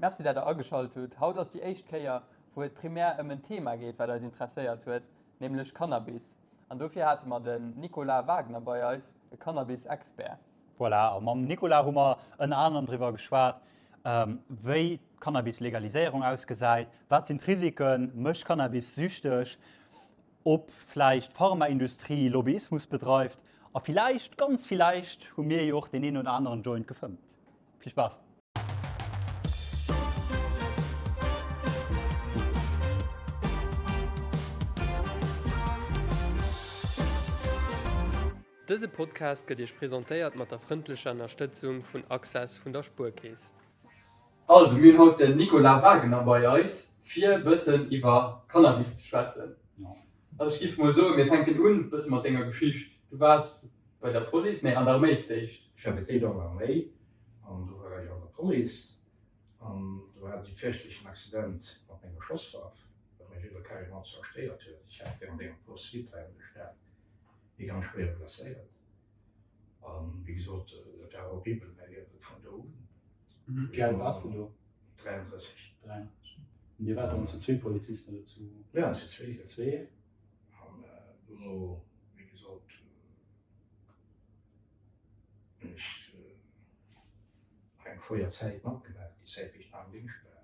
Merci dat der ageschalt hutt. Haut ass déi éischt Kéier wou et primär ëm en Thema geet wat eis interesséiert huet, nämlech Cannabis. An dofir hate mer den Nicolas Wagner bei eis, e Cannabis-Expert. Voilà, a mam Nicolas hu mer ënner anerem driwwer geschwat, wéi d'Cannabis-Legaliséierung ausgesäit, wat sinn d'Risiken, mécht Cannabis süchteg, ob vläicht d'Pharmaindustrie Lobbyismus bedreift a villäicht, ganz villäicht hu mir jo och deen een oder aneren Joint gefëmmt. Vill Spaass! Dëse Podcast gëtt Iech presentéiert mat der frëndlecher Ënnerstëtzung vun Access vun der Spuerkeess. Also mir hunn haut den Nicolas Wagener bei eis fir bëssen iwwer Cannabis ze schwätzen. Also ech giff mol soen, mir fänken un bësse mat denger Geschicht. Du waars bei der Police, nee an der Arméi fir d'éischt. Ech war fir d'éischt an der Arméi an do war ech an der Police an do hat ech e fierchterlechen Accident mat menger Schosswaff, wat mäi Liewe carrément zerstéiert huet. Ech hat während enger Poursuite hei an der Stad ee ganz schwéier blesséiert an wéi gesot, dat war horribel, mäi Liewe vun do un. Wéi al waars de do? 33. 33. An Dir waart dann zu zwee Polizisten oder zu? Mir waren zu zwee. Zu zwee. An dono, wéi gesot, hunn ech eng schwéier Zäit matgemaach, déi Zäit, wéi ech nach am Déngscht war.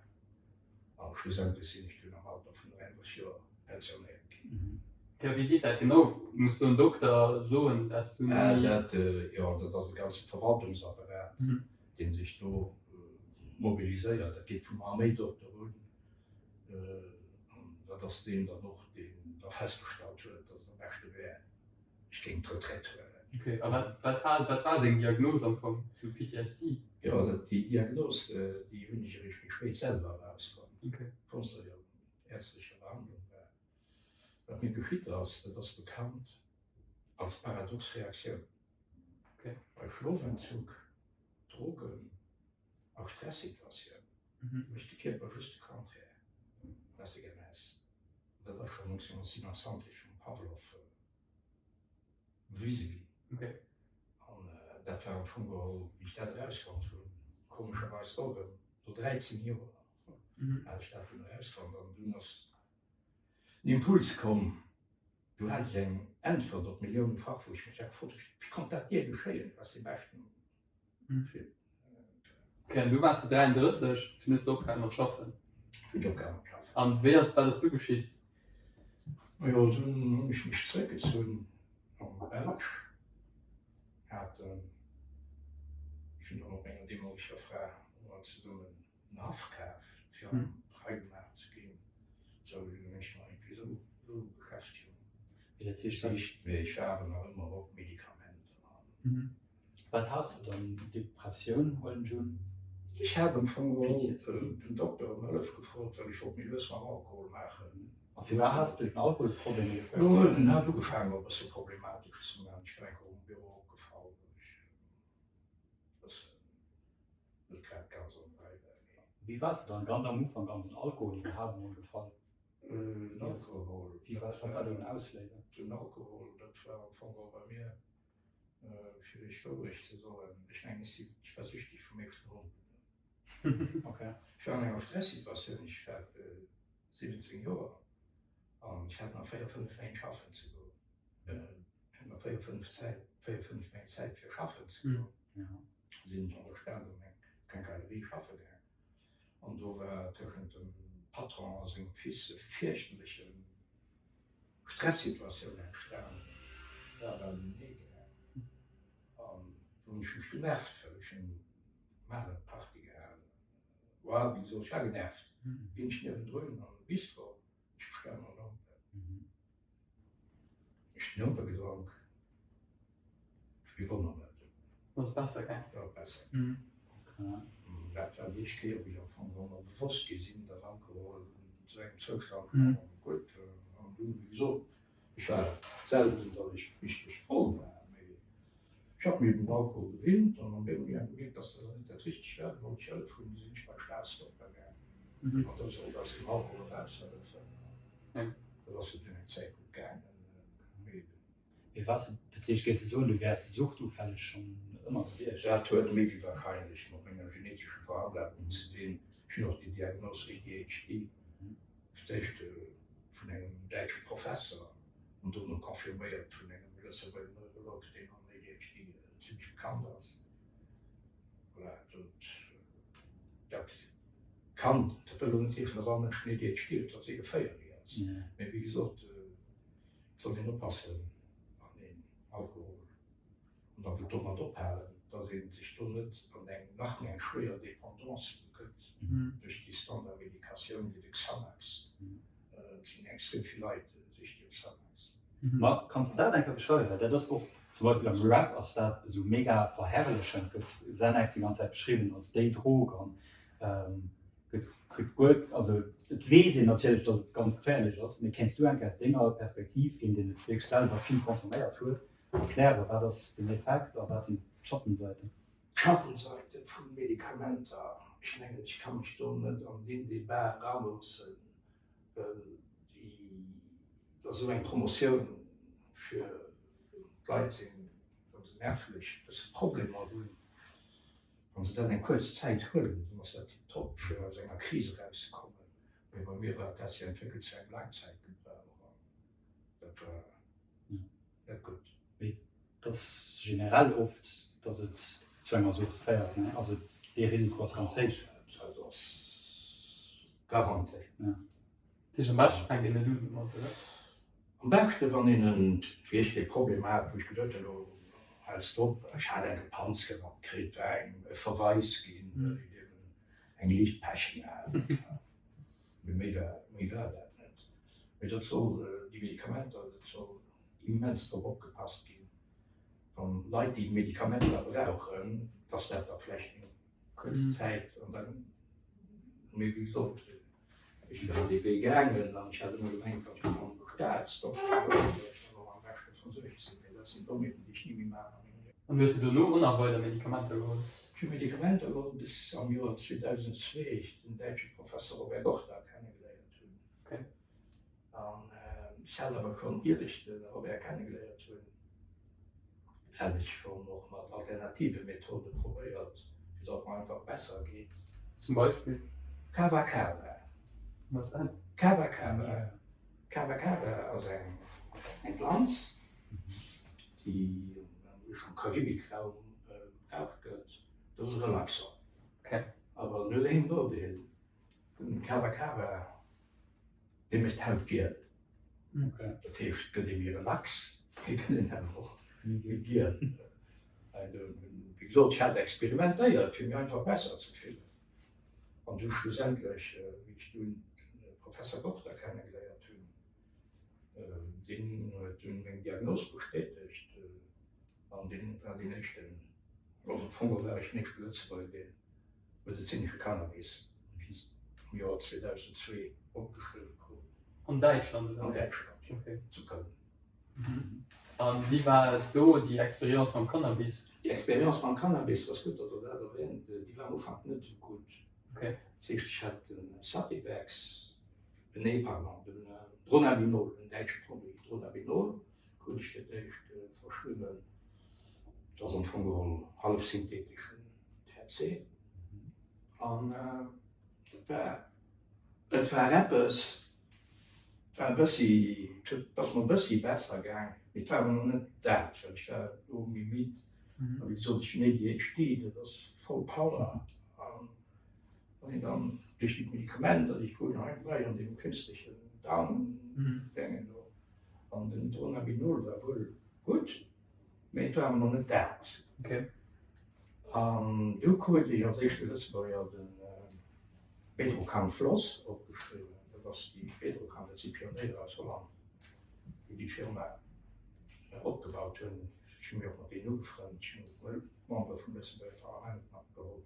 A schlussendlech sinn ech dunn am Alter vun 33 Joer pensionéiert ginn. Jo, wéi geet dat genau? Muss do en Dokter soen, dass du net méi. Dat, jo, dat ass e ganze Verwaltungsapparat, dee sech do mobiliséiert. Dat geet vum Arméidokter un. An dat ass deen dann och, deen da festgestallt huet, datt et am beschte wär, ech géing d'Retraite huelen. Ok, a wat, wat war, wat war seng Diagnos am Fong? Sou PTSD? Jo, dat, déi Diagnos, déi hunn ech eréischt méi spéit selwer erausfonnt. Ok. Obschonns dat jo eng äerzlecher Behandlung war. Wat mir geschitt ass, dat ass bekannt als paradox Reaktioun. Ok. Bei Schlofentzug, Drogen a Stressituatioun mécht de Kierper just de Contraire, wat s de gär häss. Dat ass schonn 1927 vum Pavlov bewise ginn. An dat war am Fong geholl, wéi ech dat erausfonnt hunn, komescherweis och erëm no 13 Joer hat ech dat dunn erausfonnt an dunn ass den Impuls komm, du hat ech eng Äntwert op d'Milliounefach, wou ech mech dat gefrot hunn, wéi konnt dat dir geschéien, du waars dee Beschten. Ok, an du waars 33, dunn hues de opgehal mat schaffen. Hunn ech opgehal mat schaffen. An wéi ass, wat ass du geschitt? Majo, dunn hunn ech mech zréckgezunn an d'Belsch. Hat, ech hunn da mat menger deemoleger Fra zesummen en Haff kaf, fir an d'Rei gemaach ze ginn. Sou hunn ech mech iergendwéi esou esou beschäftegt. Dat heescht, Mee ech war awer nach ëmmer op Medikamenter an. Wat has de dann? Depressioun huelen ech un? Ech hat am Fong geholl den Dokter ëm Hëllef gefrot, well ech wollt méi lues mam Alkohol maachen. A firwat has de den Alkoholproblem oder firwat? Jo, den hat ugefaangen e bësse problematesch ze maachen. Ech war eng Kéier um Büro opgefall, wou ech e bëssen net grad ganz an der Rei war. Mee. Wéi waars de dann ganz am Ufank an den Alkohol iwwerhaapt emol gefall? Den Alkohol, dat war. Wat war do den Ausléiser? Den Alkohol, dat war am Fong geholl bei mir Fir iech d'Wourecht ze soen, ech mengen, ech sinn, ech war süchtig vum éischten Moment un. Okay. Ech war an enger Stressituatioun, ech war 17 Joer an ech hat nach 4, 5 Méint schaffen ze goen, hat nach 4, 5 Zäit, 4, 5 Méint Zäit fir schaffen ze goen. Sinn an der Stad an eng Quincaillerie schaffe gaang an do war tëschent dem Patron a sengem Fils e fierchterlechen Stressituatioun entstanen, war bal den Nee gaang an do hunn ech mech genervt, well ech hunn malen Party gehalen, war wéi gesot, ech war genervt, ginn ech niewendrun an de Bistro, ech bestellen mer en Lompen, ech den Lompe gedronk, ech wéi wonner net. Ass besser gaang? Jo, besser. Dat war déi éischt Kéier, wou ech am Fong geholl mer bewosst gi sinn, datt Alkohol zu engem Zoustand vun gutt an dunn, wéi gesot, ech war selten, datt ech richteg voll war, mee ech hat mech un den Alkohol gewinnt an op eemol hu ech gemierkt, datt dat net dat Richtegt war. Du wollt ech Hëllef hunn, du sinn ech bei Staatsdokter gaangen an do sollt aus dem Alkohol eraushëllefen an dat ass jo dunn eng Zäit gutt gaangen, mee Mee was, dat heescht, géifs de soen, du wäers suchtufälleg schonn? ëmmer gewiescht? Dat huet méi wéi warscheinlech mat menger genetescher Veranlagung ze dinn. Ech hunn och déi Diagnos ADHD fir d'éischt vun engem däitsche Professer an dono confirméiert vun engem Lëtzebuerger Neurolog, deen an ADHD zimmlech bekannt ass. Voilà, dat, dat kann, dat wëll elo net heeschen, datt all Mënsch en ADHD huet, datt dee geféierlech ass. Mee wéi gesot, et sollt een oppassen, wann een Alkohol an da wëllt domat ophalen, datt ee sech do net an eng nach méi eng schwéier Dépendance begëtt duerch déi Standardmedikatioun wéi de Xanax. Et sinn extrem vill Leit süchteg op Xanax. Ma kanns de dat eng Kéier beschreiwen? Well dat ass och zum Beispill am Rap ass dat esou mega verherrlechend, gëtt Xanax déi ganz Zäit beschriwwen als déi Drog an gëtt gëtt guer, also et weess een natierlech, datt et ganz geféierlech ass, mee kéints du eng Kéier aus denger Perspektiv, een deen et wierklech selwer vill consomméiert huet, Erklären, wat ass den Effekt a wat sinn d'Schattenseiten? D'Schattenseite vu Medikamenter, ech mengen, ech ka mech do net an deen Débat eraloossen, well déi, dat ass esou eng Promotioun fir d'Leit, déi wa se nervlech e bësse Problemer hunn, wa se dat eng kuerz Zäit huelen, dann ass dat tiptop fir aus enger Kris erauszekommen. Mee bei mir war dat sech entwéckelt zu engem Laangzäitgebrauch an dat war net gutt. Mee et ass generell oft, datt et zu enger Sucht féiert, ne? Also dee Risiko ass ganz héich. Dat ass garantéiert. Dat heescht, am beschte fänkt een net un domat, oder? Am beschte wann een en, wéi ech dee Problem hat, wou ech geduet hunn, elo häls de op, ech hat eng Panz gerat kritt, war engem e Verweis ginn, well een eben eng liicht Pech hat. Mee méi war, méi war dat net. Mee dat soll, déi Medikamenter, dat soll immens drop opgepasst ginn, wann Leit déi Medikamenter brauchen, dass dat da vläicht eng kuerz Zäit an da, mee wéi gesot, ech war dee Wee gaangen an ech hat ëmmer gemengt, wann ech beim Staatsdokter war, wär ech dann och am beschte versuergt sinn. Mee dat sinn Dommheeten, déi ech ni méi maachen a mengem Liewen. An hues de dono och nach weider Medikamenter geholl? Ech hu Medikamenter geholl bis am Joer 2002 ech den däitsche Professer Robert Gorter kennegeléiert hunn. An ech hat awer schonn, ier ech de Robert kennegeléiert hunn, hat ech schonn och mat alternative Methode probéiert, fir datt et mer einfach besser geet. Zum Beispill? Kava Kava. Wat ass dat? Kava Kava. Kava Kava ass eng Planz, déi am Karibikraum gebraucht gëtt. Dat ass e Relaxant. Awer en huet een Nodeel, den Kava Kava, dee mécht d'Haut giel. Dat heescht, et gëtt ee méi relax, mee et gëtt een awer och méi giel. Wéi gesot, ech hat experimentéiert, fir mech einfach besser ze fillen. An du schlussendlech, wéi ech dunn de Professer Gorter kennegeléiert hunn, deen huet dunn meng Diagnos bestätegt an deen war deen éischten, also am Fong war ech den éischte Lëtzebuerger, deen medezinesche Cannabis am Joer 2002 opgeschriwwe krut. An Däitschland, oder? An Däitschland, jo, zu Köln. An wéi war do déi Experience mam Cannabis? Déi Experience mam Cannabis, ass gutt, datt Der dat erwähnt, déi war am Ufank net esou gutt. Dat heescht, ech hat den Sativex, nee, pardon, den Dronabinol, en däitsche Produit, Dronabinol, krut ech fir d'éischt verschriwwen. Dat ass am Fong geholl hallef syntheteschen THC. An et war, et war eppes, et war e bëssi, et ass mer e bëssi besser gaang, mee et war awer nach net dat, well ech war do méi midd. A wéi gesot, ech hunn ADHD, dat ass voll Power. An wann een dann duerch déi Medikamenter, déi ech krut, nach eng Wei an deem künstlechen Down-Déngen do, an den Dronabinol war wuel gutt, Mee et war awer nach net dat. An du krut ech als éischte Lëtzebuerger de Bedrocan Floss opgeschriwwen. Dat ass déi Bedrocan, dat si Pionéier aus Holland, déi déi Firma opgebaut hunn. Ech hu mech och mat deenen ugefrënnt. Ech hunn och mol Membere vum Lëtzebuerger Parlament matgeholl.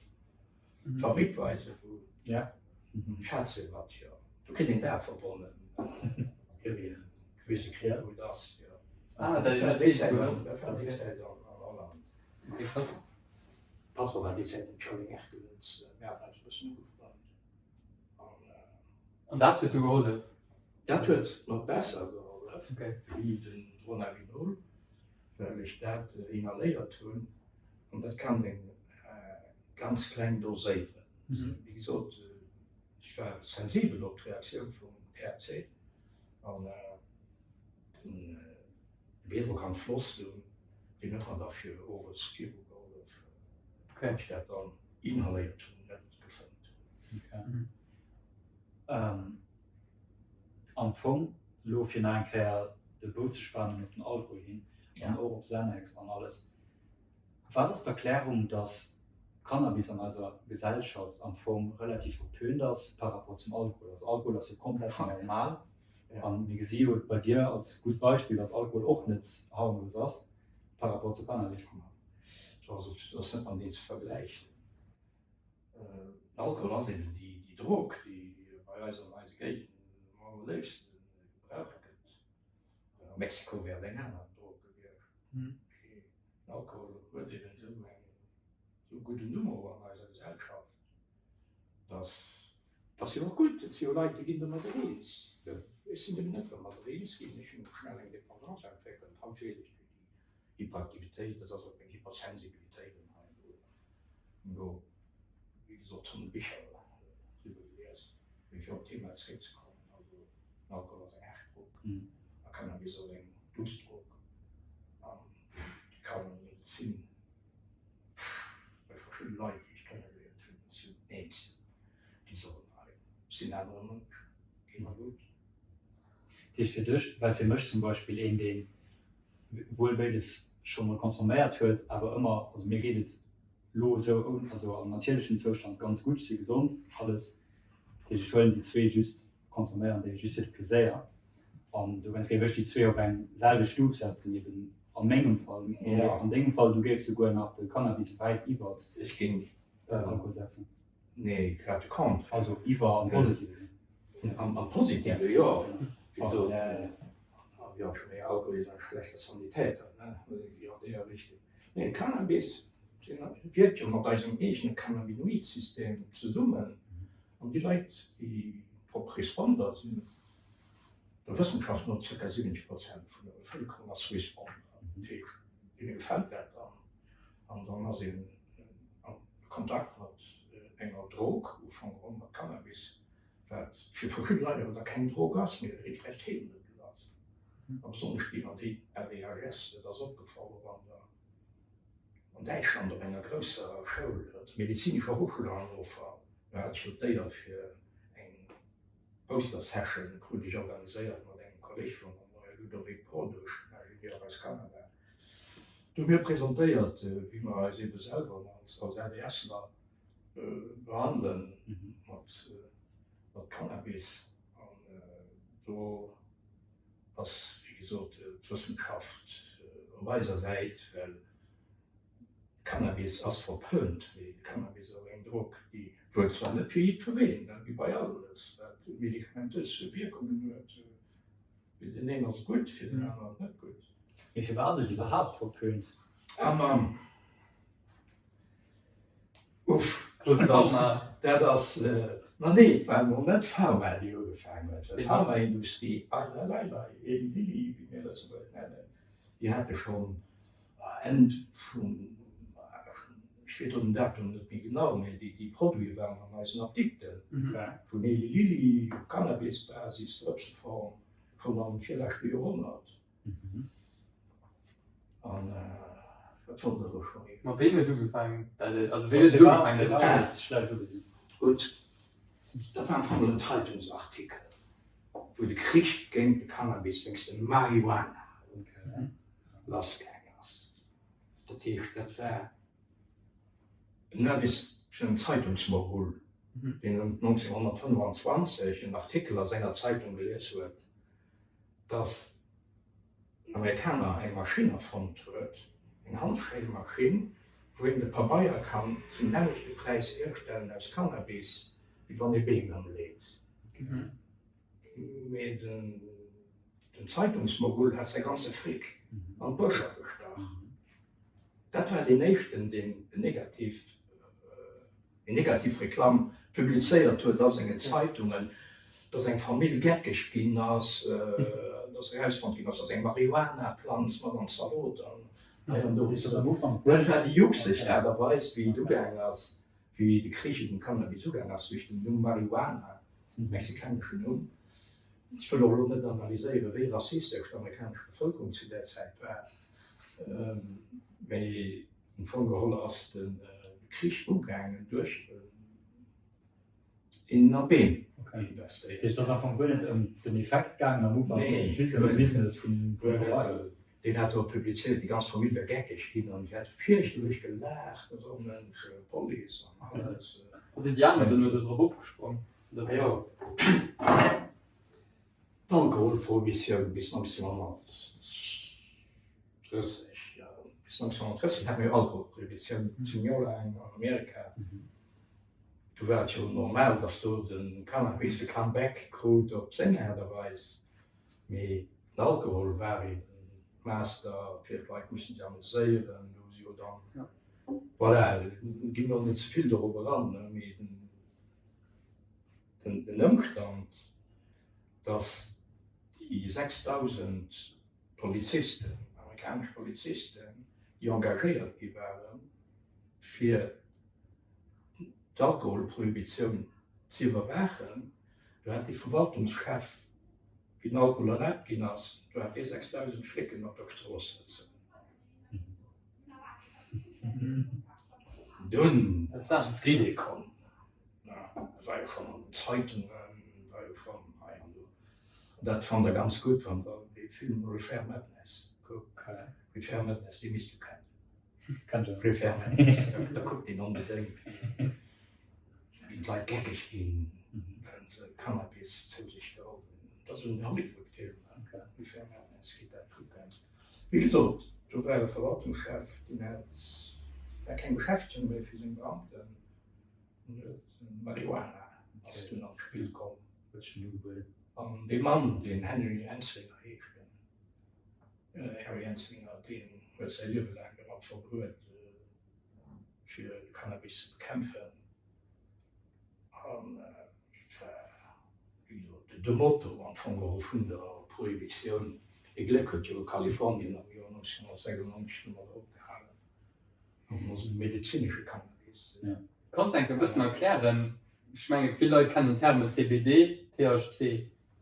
D'Fabrik weisen, wou ech hat se mat, jo. Do kritt een d'Ae verbonnen, ier een gewise kritt, wou et ass, jo. Ah, dat war déi Zäit, dat war déi Zäit an Holland. Patron war déi Zäit den Charly Merkelens, mir haten eis e bëssen ugefreund. An dat huet du gehollef? Dat huet mer besser gehollef wéi den Dronabinol, well ech dat inhaléiert hunn. An dat kann een ganz kleng doséieren. Wéi gesot, ech war sensibel op d'Reaktioun vum THC an den Bedrocan-Floss, deen huet mer da fir owes viru gehollef, wann ech dat dann inhaléiert hunn, net gefëmmt. Am Fong, elo fir nach eng Kéier de Bou ze spanen op den Alkohol hin an och op Xanax an alles, Wat ass d'Erklärung, dass Cannabis an eiser Gesellschaft am Fong relativ verpönt ass par rapport zum Alkohol? Also Alkohol ass jo komplett normal a mir gesi jo bei dir als gutt Beispill, dass Alkohol och net harmlos ass par rapport zu Cannabis. Dat ass net mateneen ze vergläichen. Den Alkohol ass eben déi Drog, déi bei eis an eise Géigenden am allerléifsten gebraucht gëtt. A Mexiko wär et eng aner Drog gewiescht. Mee den Alkohol huet eben esou eng, esou e gudden Numm och an eiser Gesellschaft, dass, et ass jo och gutt, et si jo Leit, déi ginn domadder eens. Ech sinn eben net domadder eens ginn, ech hunn schnell eng Dependance entwéckelt, haaptsächlech duerch déi Hyperaktivitéit, dat ass och meng Hypersensibilitéit an hei an do. Hunn do, wéi gesot, Tonne Bicher driwwer gelies. Mee fir op d'Thema zeréckzekommen, also den Alkohol ass eng haart Drog a Cannabis ass eng duuss Drog an déi kann an der Medezin bei verschidde Leit, déi ech kennegeléiert hunn, sinn eens, déi soen, hei ech sinn en anere Mënsch, geet mer gutt. Dat heescht fir dech, well fir mech zum Beispill een, deen wuel béides scho mol consomméiert huet, awer ëmmer, also mir geet et lo esou, also am natierlechen Zoustand ganz gutt, ech si gesond, alles, dat heescht ech huelen déi zwee just, consomméieren déi just fir de Pleséier an dowéinst géif ech déi zwee op eng selwecht Stuf setzen, eben a mengem Fall. Mee an dengem Fall, du géifs souguer nach de Cannabis wäit iwwert den Alkohol setzen. Nee, grad de Contraire. Also iwwer am positive Sënn. Am positive, jo. Wéi gesot, jo, ech mengen, Alkohol ist ein schlechter Sanitäter, ne, an deeër Richtung. Nee, de Cannabis, deen wierkt jo mat eisem eegene Cannabinoid-System zesummen. An déi Leit, déi drop Responder sinn, der Wëssenschaft no zirka 70 Prozent vun der Bevëlkerung ass Responder, dat heescht, deene gefält dat dann. An dann ass een a Kontakt mat enger Drog, ufank och mat Cannabis, wat fir verschidde Leit awer da keng Drog ass, mee e regelrecht Heelmëttel ass. A besonnesch déi mat ADHS, dat ass opgefall och an der An Däitschland op enger grousser Schoul, der Medizinischer Hochschule Hannover, do hat ech jo d'Éier fir eng Poster-Session krut ech organiséiert mat engem Kolleg vun mer, Moie Ludovic Pordusch, en Ingenieur aus Kanada. Do hu mir presentéiert, wéi mer eis ebe selwer als ADSler behandele mat Cannabis. An do ass, wéi gesot, d'Wëssenschaft op eiser Säit, well Cannabis ass verpönt, mee Cannabis ass eng Drog, déi wuel zwar net fir jiddwereen, wéi bei alles, wat medikamentös Wierkungen huet, fir deen een ass et gutt, fir deen aneren net gutt. Mee firwat ass et iwwerhaapt verpönt? Ah Mann! Uff, dat ass, ma nee, et war emol net d'Pharma, déi ugefaangen huet, well d'Pharmaindustrie, eileilei, Eli Lilly, wéi mir Lëtzebuerger et nennen, déi hate schonn Enn vum, ech weess elo den Datum net méi genau, mee déi Produite waren an eisen Apdikten, vun Eli Lilly, op Cannabisbasis, Drëpseform, schonn am virleschte Joerhonnert. An wat wollt Der elo scho méi? Ma ween huet ugefaangen, dat et, also ween huet et ugefaangen, dat et esou schlecht ugesinn? Gutt, dat war am Fong en Zeitungsartikel, wou de Krich géint de Cannabis wéinst dem Marihuana lassgaang ass. Dat heescht, dat war en Avis vun engem Zeitungsmogul, deen ëm 1925 en Artikel a senger Zeitung gelies huet, dass en Amerikaner eng Maschinn erfonnt huet, eng Handschréiwmaschinn, wou een de Pabeier kann zum nämmlechte Präis hierstellen aus Cannabis, wéi wann ee Beem ëmleet. Mee den Zeitungsmogul hat säi ganze Fric an d'Bëscher gestach. Dat war deen éischten, deen en negativ, eng negativ Reklamm publizéiert huet a sengen Zeitungen, dass eng Famill geckeg ginn ass, dass erausfonnt ginn ass, dass eng Marihuana-Planz mat an d'Zalot an. Hei an do. Dat war déi juckseg Aart a Weis, wéi et ugaang ass, wéi de Krich ëm den Cannabis ugaang ass, duerch den Numm Marihuana, den mexikaneschen Numm. Ech wëll och elo net analyséieren, wéi rassistesch d'amerikanesch Bevëlkerung zu där Zäit war, mee am Fong geholl ass de Krich ugaangen duerch een a Beem investéiert. Dat heescht, et ass am Fong guer net ëm den Effekt gaangen am Ufank, mee just ëm de Business vun der. Deen hat do publizéiert, déi ganz Famill wär geckeg ginn an si hätt fierchterlech gelaacht, esou Mënsch, Police an alles. A sinn déi aner duerno do drop opgesprong? Jo, d'Alkoholprohibitioun bis 1930, jo, bis 1930 hat mir jo Alkoholprohibitioun zéng Joer laang an Amerika. Do war et jo normal, datt do de Cannabis e Comeback krut op seng Aart a Weis. Mee den Alkohol war eben Master fir d'Leit mussen sech ameséieren, do si jo dann, voilà, gi mer net ze vill dorop eran, mee den Ëmstand, datt déi 6.000 Polizisten, amerikanesch Polizisten, déi engagéiert gi waren, fir d'Alkoholprohibitioun ze iwwerwaachen, do hat dee Verwaltungschef, wéi den Alkohol erlaabt ginn ass, do hat dee 6.000 Flicken op der Strooss sëtzen. Dunn ass d'Idee komm, dat war jo schonn an den Zeitungen, war jo schonn hei an do, an dat fannt Der ganz gutt, wann Der dee Film Reefer Madness kuckt. Reefer Madness, dee misst Du kennen. Reefer Madness, da kuckt een onbedéngt, wéi d'Leit geckeg ginn, well se Cannabis zou sech geholl hunn. Dat ass en Hollywood-Film, Reefer Madness, gitt dat kucken. Wéi gesot, do war e Verwaltungschef, deen hat war keng Beschäftegung méi fir seng Beamten, an huet Marihuana ass dunn an d'Spill komm. An dee Mann, deen Henry Anslinger heescht, Harry Anslinger, deen huet säi Liewe laang domat verbruet, fir de Cannabis ze bekämpfen. An et war, wéi gesot, de Motto am Fong geholl vun der Prohibitioun. Ee Gléck huet jo Kalifornien am Joer 1996 domadder opgehalen, mat esou medezinesche Cannabis. Kanns de enk e bëssen erklären, ech menge vill Leit kennen d'Terme CBD, THC,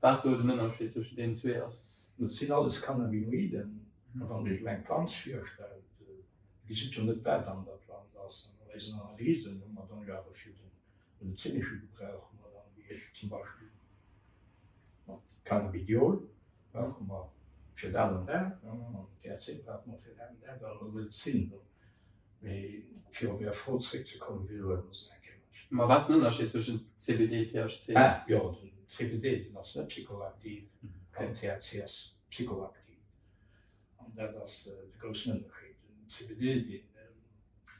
wat do den Ënnerscheed zwëschen deenen zwee ass? Dat sinn alles Cannabinoiden. A wann Dir elo eng Planz virstellt, Dir gesitt jo net, wat an der Planz ass. An an eisen Analysen hu mer dann jo awer fir de medezinesche Gebrauch hu mer dann, wéi ech zum Beispill mat Cannabidiol brauche mer fir dat an dat, an THC brauche mer fir dat an dat an der Medezin. Mee fir op Är Fro zréckzekommen, wéi huele mer se eng Kéier mat? Ma wat ass den Ënnerscheed zwëschen CBD, THC? Ah jo, den CBD, deen ass net psychoaktiv an THC ass psychoaktiv. An dat ass de groussen Ënnerscheed. Den CBD, deen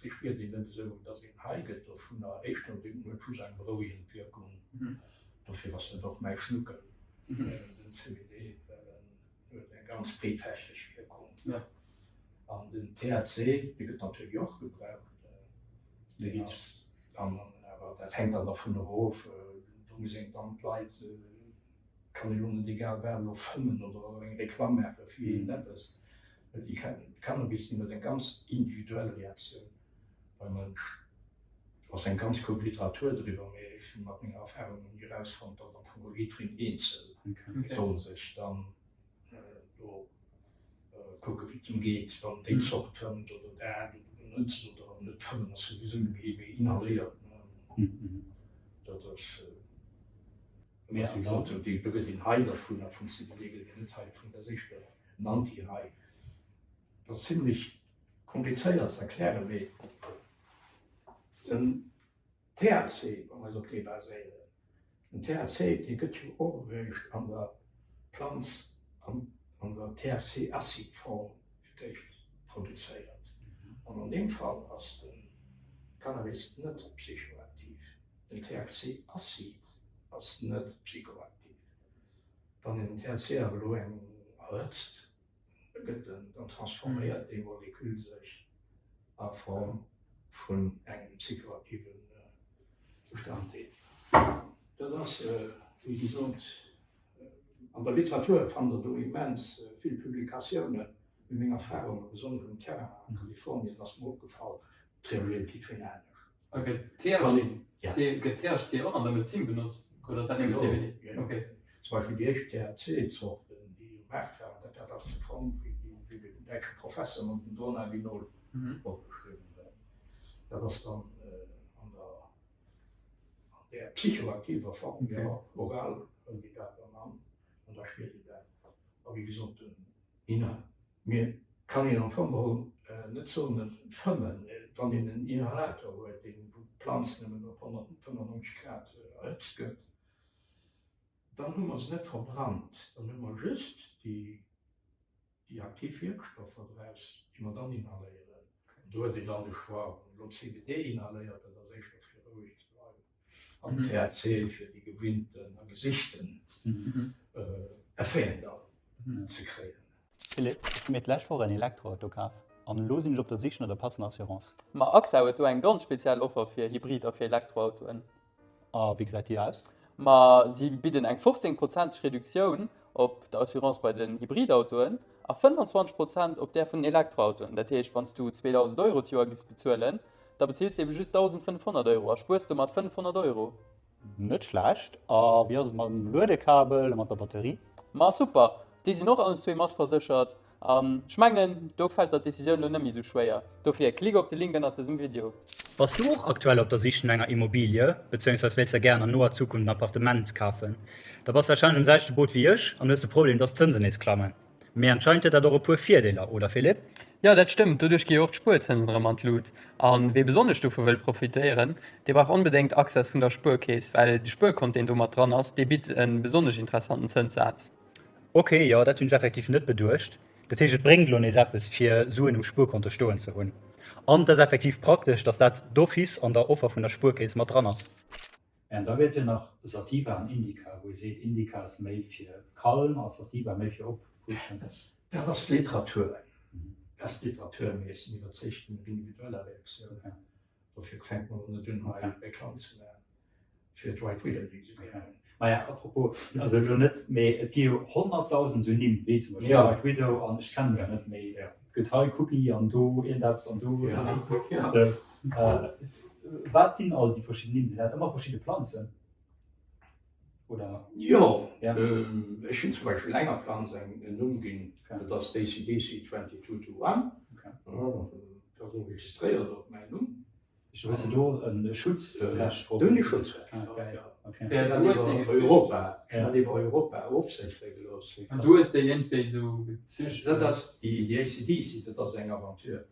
dee spiert een net esou, datt een high gëtt dovunner. Éischter, deen huet just eng berouegend Wierkung. Dofir ass dat och mäi Schnuckel, den CBD, well en huet eng ganz breetfächereg Wierkung. An den THC, dee gëtt natierlech och gebraucht, deen ass dann awer, dat hänkt dann dervun erof, do muss een dann d'Leit, kann elo net egal wat elo fëmmen oder eng Reklamm maache fir iergendeppes, well déi Cannabis, deen huet eng ganz individuell Reaktioun beim Mënsch. Do ass eng ganz koup Literatur driwwer, mee ech hunn mat menger Erfahrung ni erausfonnt, datt am Fong jiddwereen eenzel soll sech dann do kucke wéi et em geet, wann déi Zort fëmmt oder dat oder benotzt oder net. Fëmmen ass souwisou net méi wéi inhaléiert. Dat ass, wéi gesot, do gëtt een high dervun a vum CBD gëtt een net high dovun, dat ass éischter en Anti-High. Dat ass zimlech komplizéiert ze erklären, mee den THC, wa mer eis op dee baséieren, den THC, dee gëtt jo och eréischt an der Planz an der THC-Acid-Form fir d'éischt produzéiert. An an deem Fall ass de Cannabis net psychoaktiv. Den THC-Acid ass net psychoaktiv. Wann een den THC awer elo eng erhëtzt, Da gëtt en, dann transforméiert déi Moleküll sech a Form vun engem psychoaktive Bestanddeel. Dat ass, wéi gesot, an der Literatur fannt Der do immens vill Publikatiounen. Mee meng Erfahrung, besonnesch um Terrain a Kalifornien, ass mer opgefall, et reagéiert jiddwereen anescht. A gëtt THC, gëtt THC och an der Medezin benotzt oder ass dat nëmme CBD? Jo, jo. Zum Beispill déi éischt THC-Zorten, déi um Maart waren, dat war dach sou Form wéi déi den däitsche Professer mat dem Dronabinol opgeschriwwen huet. Dat ass dann an der, an där psychoaktiver Form, jo, oral hëlt een dat dann an an da spiert een dat. A wéi gesot, den Inhal. Mir kann een am Fong geholl net soen, et fëmmen, wann een en Inhalator huet, deen, wou d'Planz nëmmen op 195 Grad erhëtzt gëtt, dann hu mer se net verbrannt, dann hu mer just déi, déi aktiv Wierkstoffer draus, déi mer dann inhaléieren. An do huet een dann de Choix, wann een elo CBD inhaléiert, dat ass éischter fir roueg ze bleiwen. An THC fir déi gewinnten a gesichten Effeten dann ze kréien. Philippe, ech hu mir d'lescht Woch en Elektroauto kaf an elo sinn ech op der Sich no der passender Assurance. Ma AXA huet do eng ganz speziell Offer fir Hybrid a fir Elektroautoen. A wéi gesäit déi aus? Ma si bidden eng 15 prozenteg Reduktioun op der Assurance bei den Hybridautoen a 25 Prozent op där vun den Elektroautoen. Dat heescht, wann s du 2.000 Euro d'Joer giffs bezuelen, Da bezills de ebe just 1.500 Euro a spuers domat 500 Euro. Net schlecht. A wéi ass et mam Luedekabel a mat der Batterie? Ma super, déi sinn och allen zwee matverséchert. An ech mengen, do fält der d'Decisioun lo net méi sou schwéier. Dofir klick op de Link ënnert dësem Video. Bass du och aktuell op der Sich no enger Immobilie, bezéiungsweis wéilts der gären an noer Zukunft en Appartement kafen? Da bass warscheinlech am selwechte Boot wéi ech an hues de Problem, dass d'Zënsen nees klammen. Mee anscheinend huet dat och e puer Virdeeler, oder Philippe? Jo, dat stëmmt. Doduerch gi jo och d'Spuerzënsen erëm an d'Lut. A wee besonnesch dovu wëll profitéieren, dee brauch onbedéngt Access vun der Spuerkeess, well de Spuerkont, deen do mat dran ass, dee bitt e besonnesch interessanten Zënssaz. Ok, jo, dat hunn ech effektiv net beduecht. Dat heescht, et bréngt elo nees eppes, fir Suen um Spuerkonto stoen ze hunn. An et ass effektiv praktesch, dass dat d'office an der Offer vun der Spuerkeess mat dran ass. An da gëtt jo nach Sativa an Indica, wou ee seet, Indica ass méi fir kalm a Sativa méi fir opputschen. Dat ass d'Literatur. Dat ass d'Literatur, mee ech sinn iwwerzeegt vun der individueller Reaktioun. Dofir fänke mer elo net un, hei Reklam ze maachen fir d'White Widow, déi esou gär hunn. Maja, à propos, also elo net, mee et gi jo 100.000 esou Nimm, wéi zum Beispill White Widow, an ech kenne se net méi. Et gëtt hei Cookie an do iergendeppes an do. Wat sinn all déi verschidden Nimm? Sinn dat ëmmer verschidde Planzen, oder? Jo, ech hunn zum Beispill enger Planz en Numm ginn, dat ass d'ACDC 2221. Dat ass och registréiert op mäin Numm. Hues de do e Schutzrecht drop? Do hunn ech Schutzrecht drop, jo. Ech hunn dat iwwer Europa, ech hunn dat iwwer Europa ofséchere gelooss. An du hues déi iergendwéi esou gezücht? Dat ass déi ACDC, dat ass eng Aventure.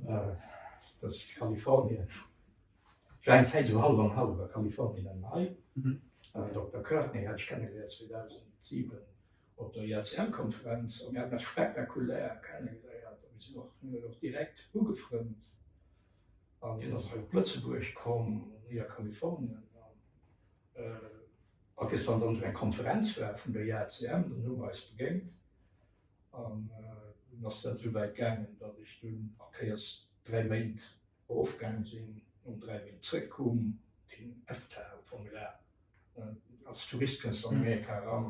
Dat ass Kalifornien. Ech war eng Zäit esou hallef an hallef a Kalifornien an hei. Den Dokter Courtney hat ech kennegeléiert 2007 op der IACM-Konferenz a mir haten eis spektakulär kennegeléiert a mir sinn och, hunn eis och direkt ugefrënnt. An hien ass hei op Lëtzebuerg komm, ni a Kalifornien. An bis wann dann esou eng Konferenz war vun der IACM, dann hu mer eis begéint. An dunn ass dat esou wäit gaangen, datt ech dunn all Kéiers 3 Méint erofgaang sinn, no 3 Méint zréckkoum, deen EFTA-Formular, als Tourist kënns de an Amerika eran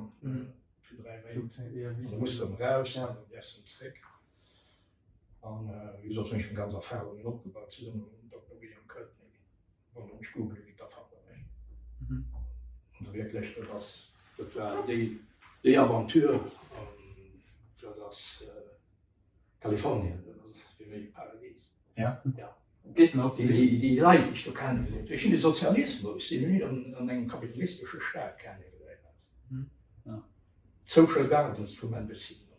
fir 3 Méint, an da muss de erëm eraus an dann däerfs de erëm zréck. An wéi gesot hunn ech meng ganz Erfahrungen opgebaut zesumme mam Dokter William Courtney. Wann Der mech googele gitt, da fannt Der mech. An wierklech, dat ass, dat war déi, déi Aventure an dat ass Kalifornien, dat ass fir mech e Paradies. Ja? Ja. Déi, déi Leit, déi ech do kennegeléiert hunn. Ech hunn de Sozialismus, deen hunn ech an engem kapitalistesche Staat kennegeléiert. D'Social Gardens vu Mendocino.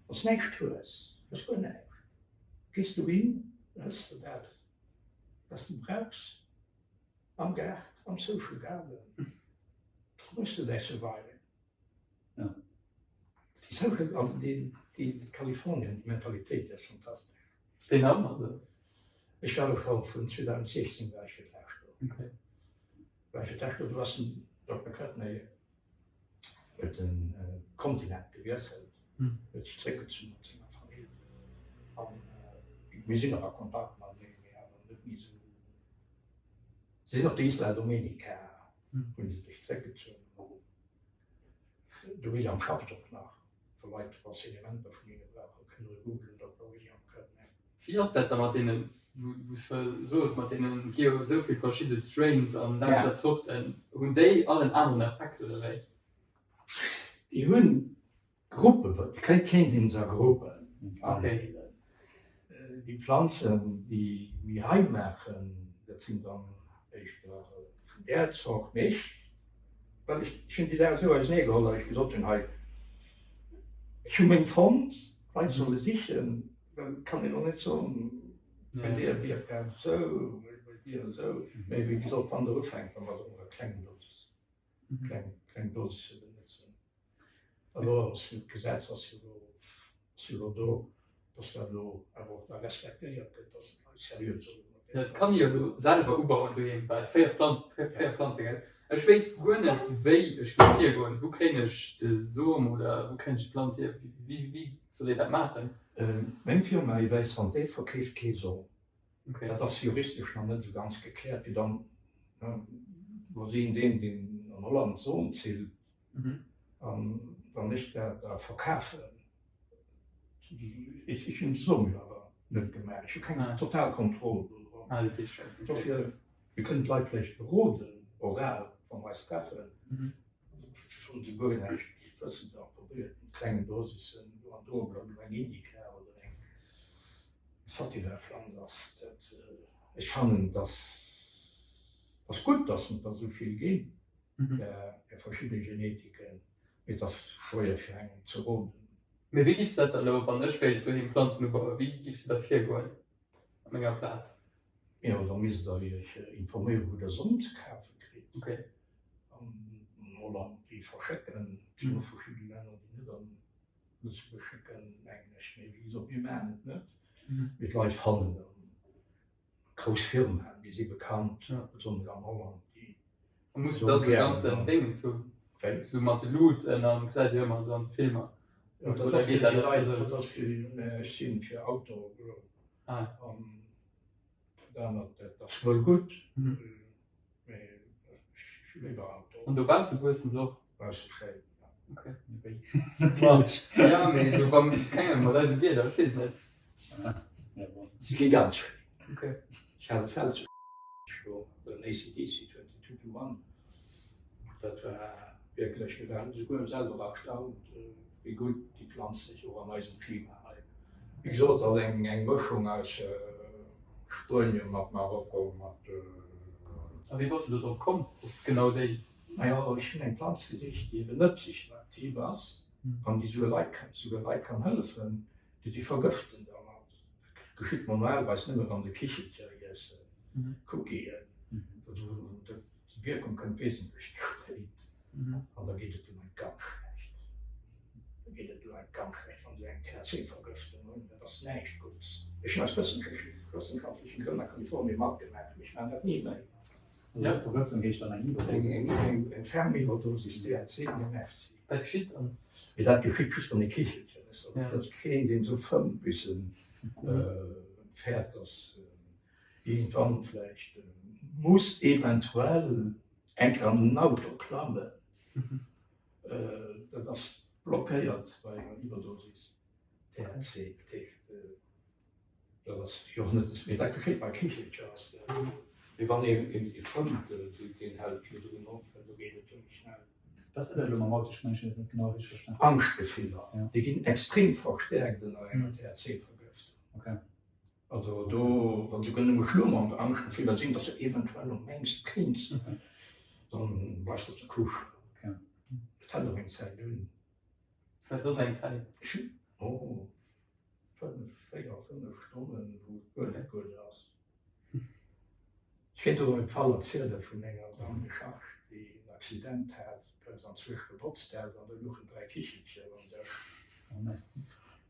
Wann s näischt hues, hues guer näischt, gees dohin, da hëls de dat, wat s de brauchs, am Gaart, am Social Garden, da muss de däi Surviving. Déi Social, also déi Kalifornien, déi Mentalitéit, déi ass fantastesch. Ass déi nach ëmmer esou? Ech war do scho vun 2016 war ech fir d'lescht do. War ech fir d'lescht do, do ass den Dokter Courtney huet de Kontinent gewiesselt, huet sech zréckgezunn mat senger Famill an mir sinn nach a Kontakt mateneen, mee awer net méi esou. Se sinn op der Isla Domenica hu se sech zréckgezunn. De William schafft och nach. Wa Leit Renseignementer vun hinne brauchen, kënne se googlen, Dokter William Cudney. Wéi ass dat da mat deenen, wou s de soos, mat deenen, et gi jo esou vill verschidde Strains an lauter Zorten, hunn déi all en aneren Effekt oder wéi? Déi hunn Gruppen, et kéint een se a Gruppen andeelen. Déi Planzen, déi mir hei maachen, dat sinn dann éischter vun där Zort. Mee ech, well ech, ech hunn déi Saach esou auseneegeholl, datt ech gesot hunn, hei, ech hu meng fonnt, d'Leit solle sichen, well et kann een och net soen, bei deer wierkt dat esou, bei deer esou. Mee wéi gesot, wann Der ufänkt, da mat enger klengen Dosis, kleng, kleng Dosisse benotzen. Elo ass jo d'Gesetz ass jo elo ass jo elo do, dass dat elo awer och da respektéiert gëtt, dass d'Leit seriö solle mat deem. Et kann ee jo elo selwer ubauen doheem, well 4 Plan 4 Planze gell. Ech wéisst guer net wéi ech géif virgoen. Wou kréien ech de Som oder wou kréien ech d'Planz hier? Wéi wéi soll ee dat maachen? Meng Firma Éveil Santé verkeeft kee Som. Dat ass juristesch nach net esou ganz gekläert, wéi dann, wa si deen, deen an Holland Som zillt, An wann ech dat da verkafen, ech hunn d'Somm jo awer net gemaach, ech hu keng total Kontroll dodrop. Dofir, mir kënnen d'Leit vläicht beroden, oral, wa mer eis treffen, wann se guer näischt wëssen, da probéiert mat klengen Dosissen do an do, ob dat elo eng Indica oder eng Sativa-Pflanz ass. Dat, ech fannen, dass ass gutt, dass et der esou vill ginn. Där verschidde Genetiken, mee et ass schwéier fir engem ze roden. Mee wéi giffs de dat dann elo, wann ech wéilt doheem Planzen ubauen, wéi giffs de da virgoen op menger Plaz? Jo, da misst der iech informéieren, wou der Som ze kafe kritt. An Holland, déi verschécken, et sinn och verschidde Länner, déi net an Lëtzebuerg schécken, mengen ech. Mee wéi gesot, mir maachen et net, mee d'Leit fannen dann Grouss Firmaen, déi si bekannt, besonnesch an Holland, déi. A muss de da sou e ganzen Déngens hunn, sou mat de Luuten an gesäit ee jo ëmmer esou an de Filmer? Oder geet dat net esou? Dat ass fir, ech sinn fir Outdoor Grow. An dat anert, dat ass wuel gutt, mee ech hu léiwer Outdoor. An dobausse wuessen se och? Bausse schéin, ja. Ok. Wéi? Natierlech. Ja, mee esou wann, keng Ahnung, mat eisem Wieder, ech weess net. Si gi ganz schéin. Ok. Ech hat e Feld zu do, den ACDC 22 to 1. Dat war wierklech, mir waren esouguer selwer erstaunt, wéi gutt déi Planz sech och an eisem Klima hei. Wéi gesot, et ass eng eng Mëschung aus Spuenien mat Marokko, mat. A wéi bass de do drop komm, op genau déi? Majo, ech hunn eng Planz gesicht, déi eben net psychoaktiv ass an déi souguer Leit, souguer Leit kann hëllefen, déi si vergëften dermat. Dat geschitt normalerweis nëmme wa se Kichelcher iessen, Cookieen. Déi Wierkung kënnt wesentlech méi spéit an da geet et de Leit ganz schlecht. Da geet et de Leit ganz schlecht, wa se eng THC-Vergëftung hunn. Dat ass näischt Guddes. Ech hunn aus wëssenschaftlechen Grënn a Kalifornien matgemaach, mee ech maachen dat ni méi. Ja, Vergëftung heescht dann eng Iwwerdosis. Eng ferm Iwwerdosis THC, nee merci. Wat geschitt dann? Mee dat geschitt just wann ee Kichelchen ësst. Also dat ass keen, deen esou fëmmt, bis en fäert, dass en iergendwann vläicht muss eventuell eng Kéier an den Auto klammen. Dat ass blockéiert bei enger Iwwerdosis THC. Dat heescht. Dat ass jo och net, mee dat geschitt bei Kichelcher ass dat. Mee wann een ee fëmmt, deen hält virdrun op, well do geet et jo méi schnell. Wat huet dat elo mam Auto, ech mengen ech hunn et net genau richteg verstanen. Angschtgefiller, déi ginn extrem verstäerkt ënner enger THC-Vergëftung. Also do, wann souguer nëmme schlummernd Angschtgefiller sinn, dass de eventuell um mengs kéints, dann bleifs de op der Couche. Et hält och eng Zäit un. Wat ass eng Zäit? Oh. 5, 4, 5 Stonnen, wou et guer net gutt ass. Ech kéint och e Fall erziele vun enger Dame de charge, déi en Accident hat, well se anzwousch gebotzt hat an da louchen 3 Kichelcher um Dësch.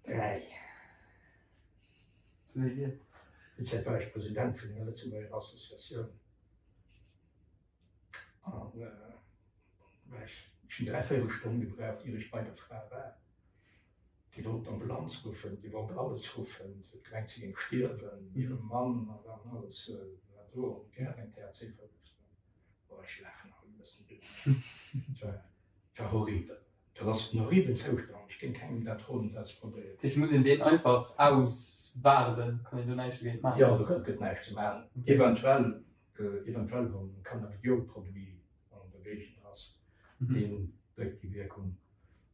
3! Déi Zäit war ech President vun enger Lëtzebuerger Associatioun an ech hunn 3 véierel Stonn gebraucht, ier ech bei der Fra war. Déi wollt d'Ambulanz ruffen, déi wollt alles ruffen, se huet gemengt, si géing stierwen, hire Mann an dann alles war do an grad eng THC-Vergëftung. Boah, ech laachen haut e bëssen dumm, et war, et war horribel. Dat ass en horribelen Zoustand. Ech géing kengem dat roden, dat ze probéieren. Dat heescht, muss een deen einfach auswaarden? Kann een do näischt dogéint maachen? Jo, do gëtt näischt ze maachen. Eventuell, eventuell wann e Cannabidiol-Produit an der Géigend ass, deen dréckt déi Wierkung e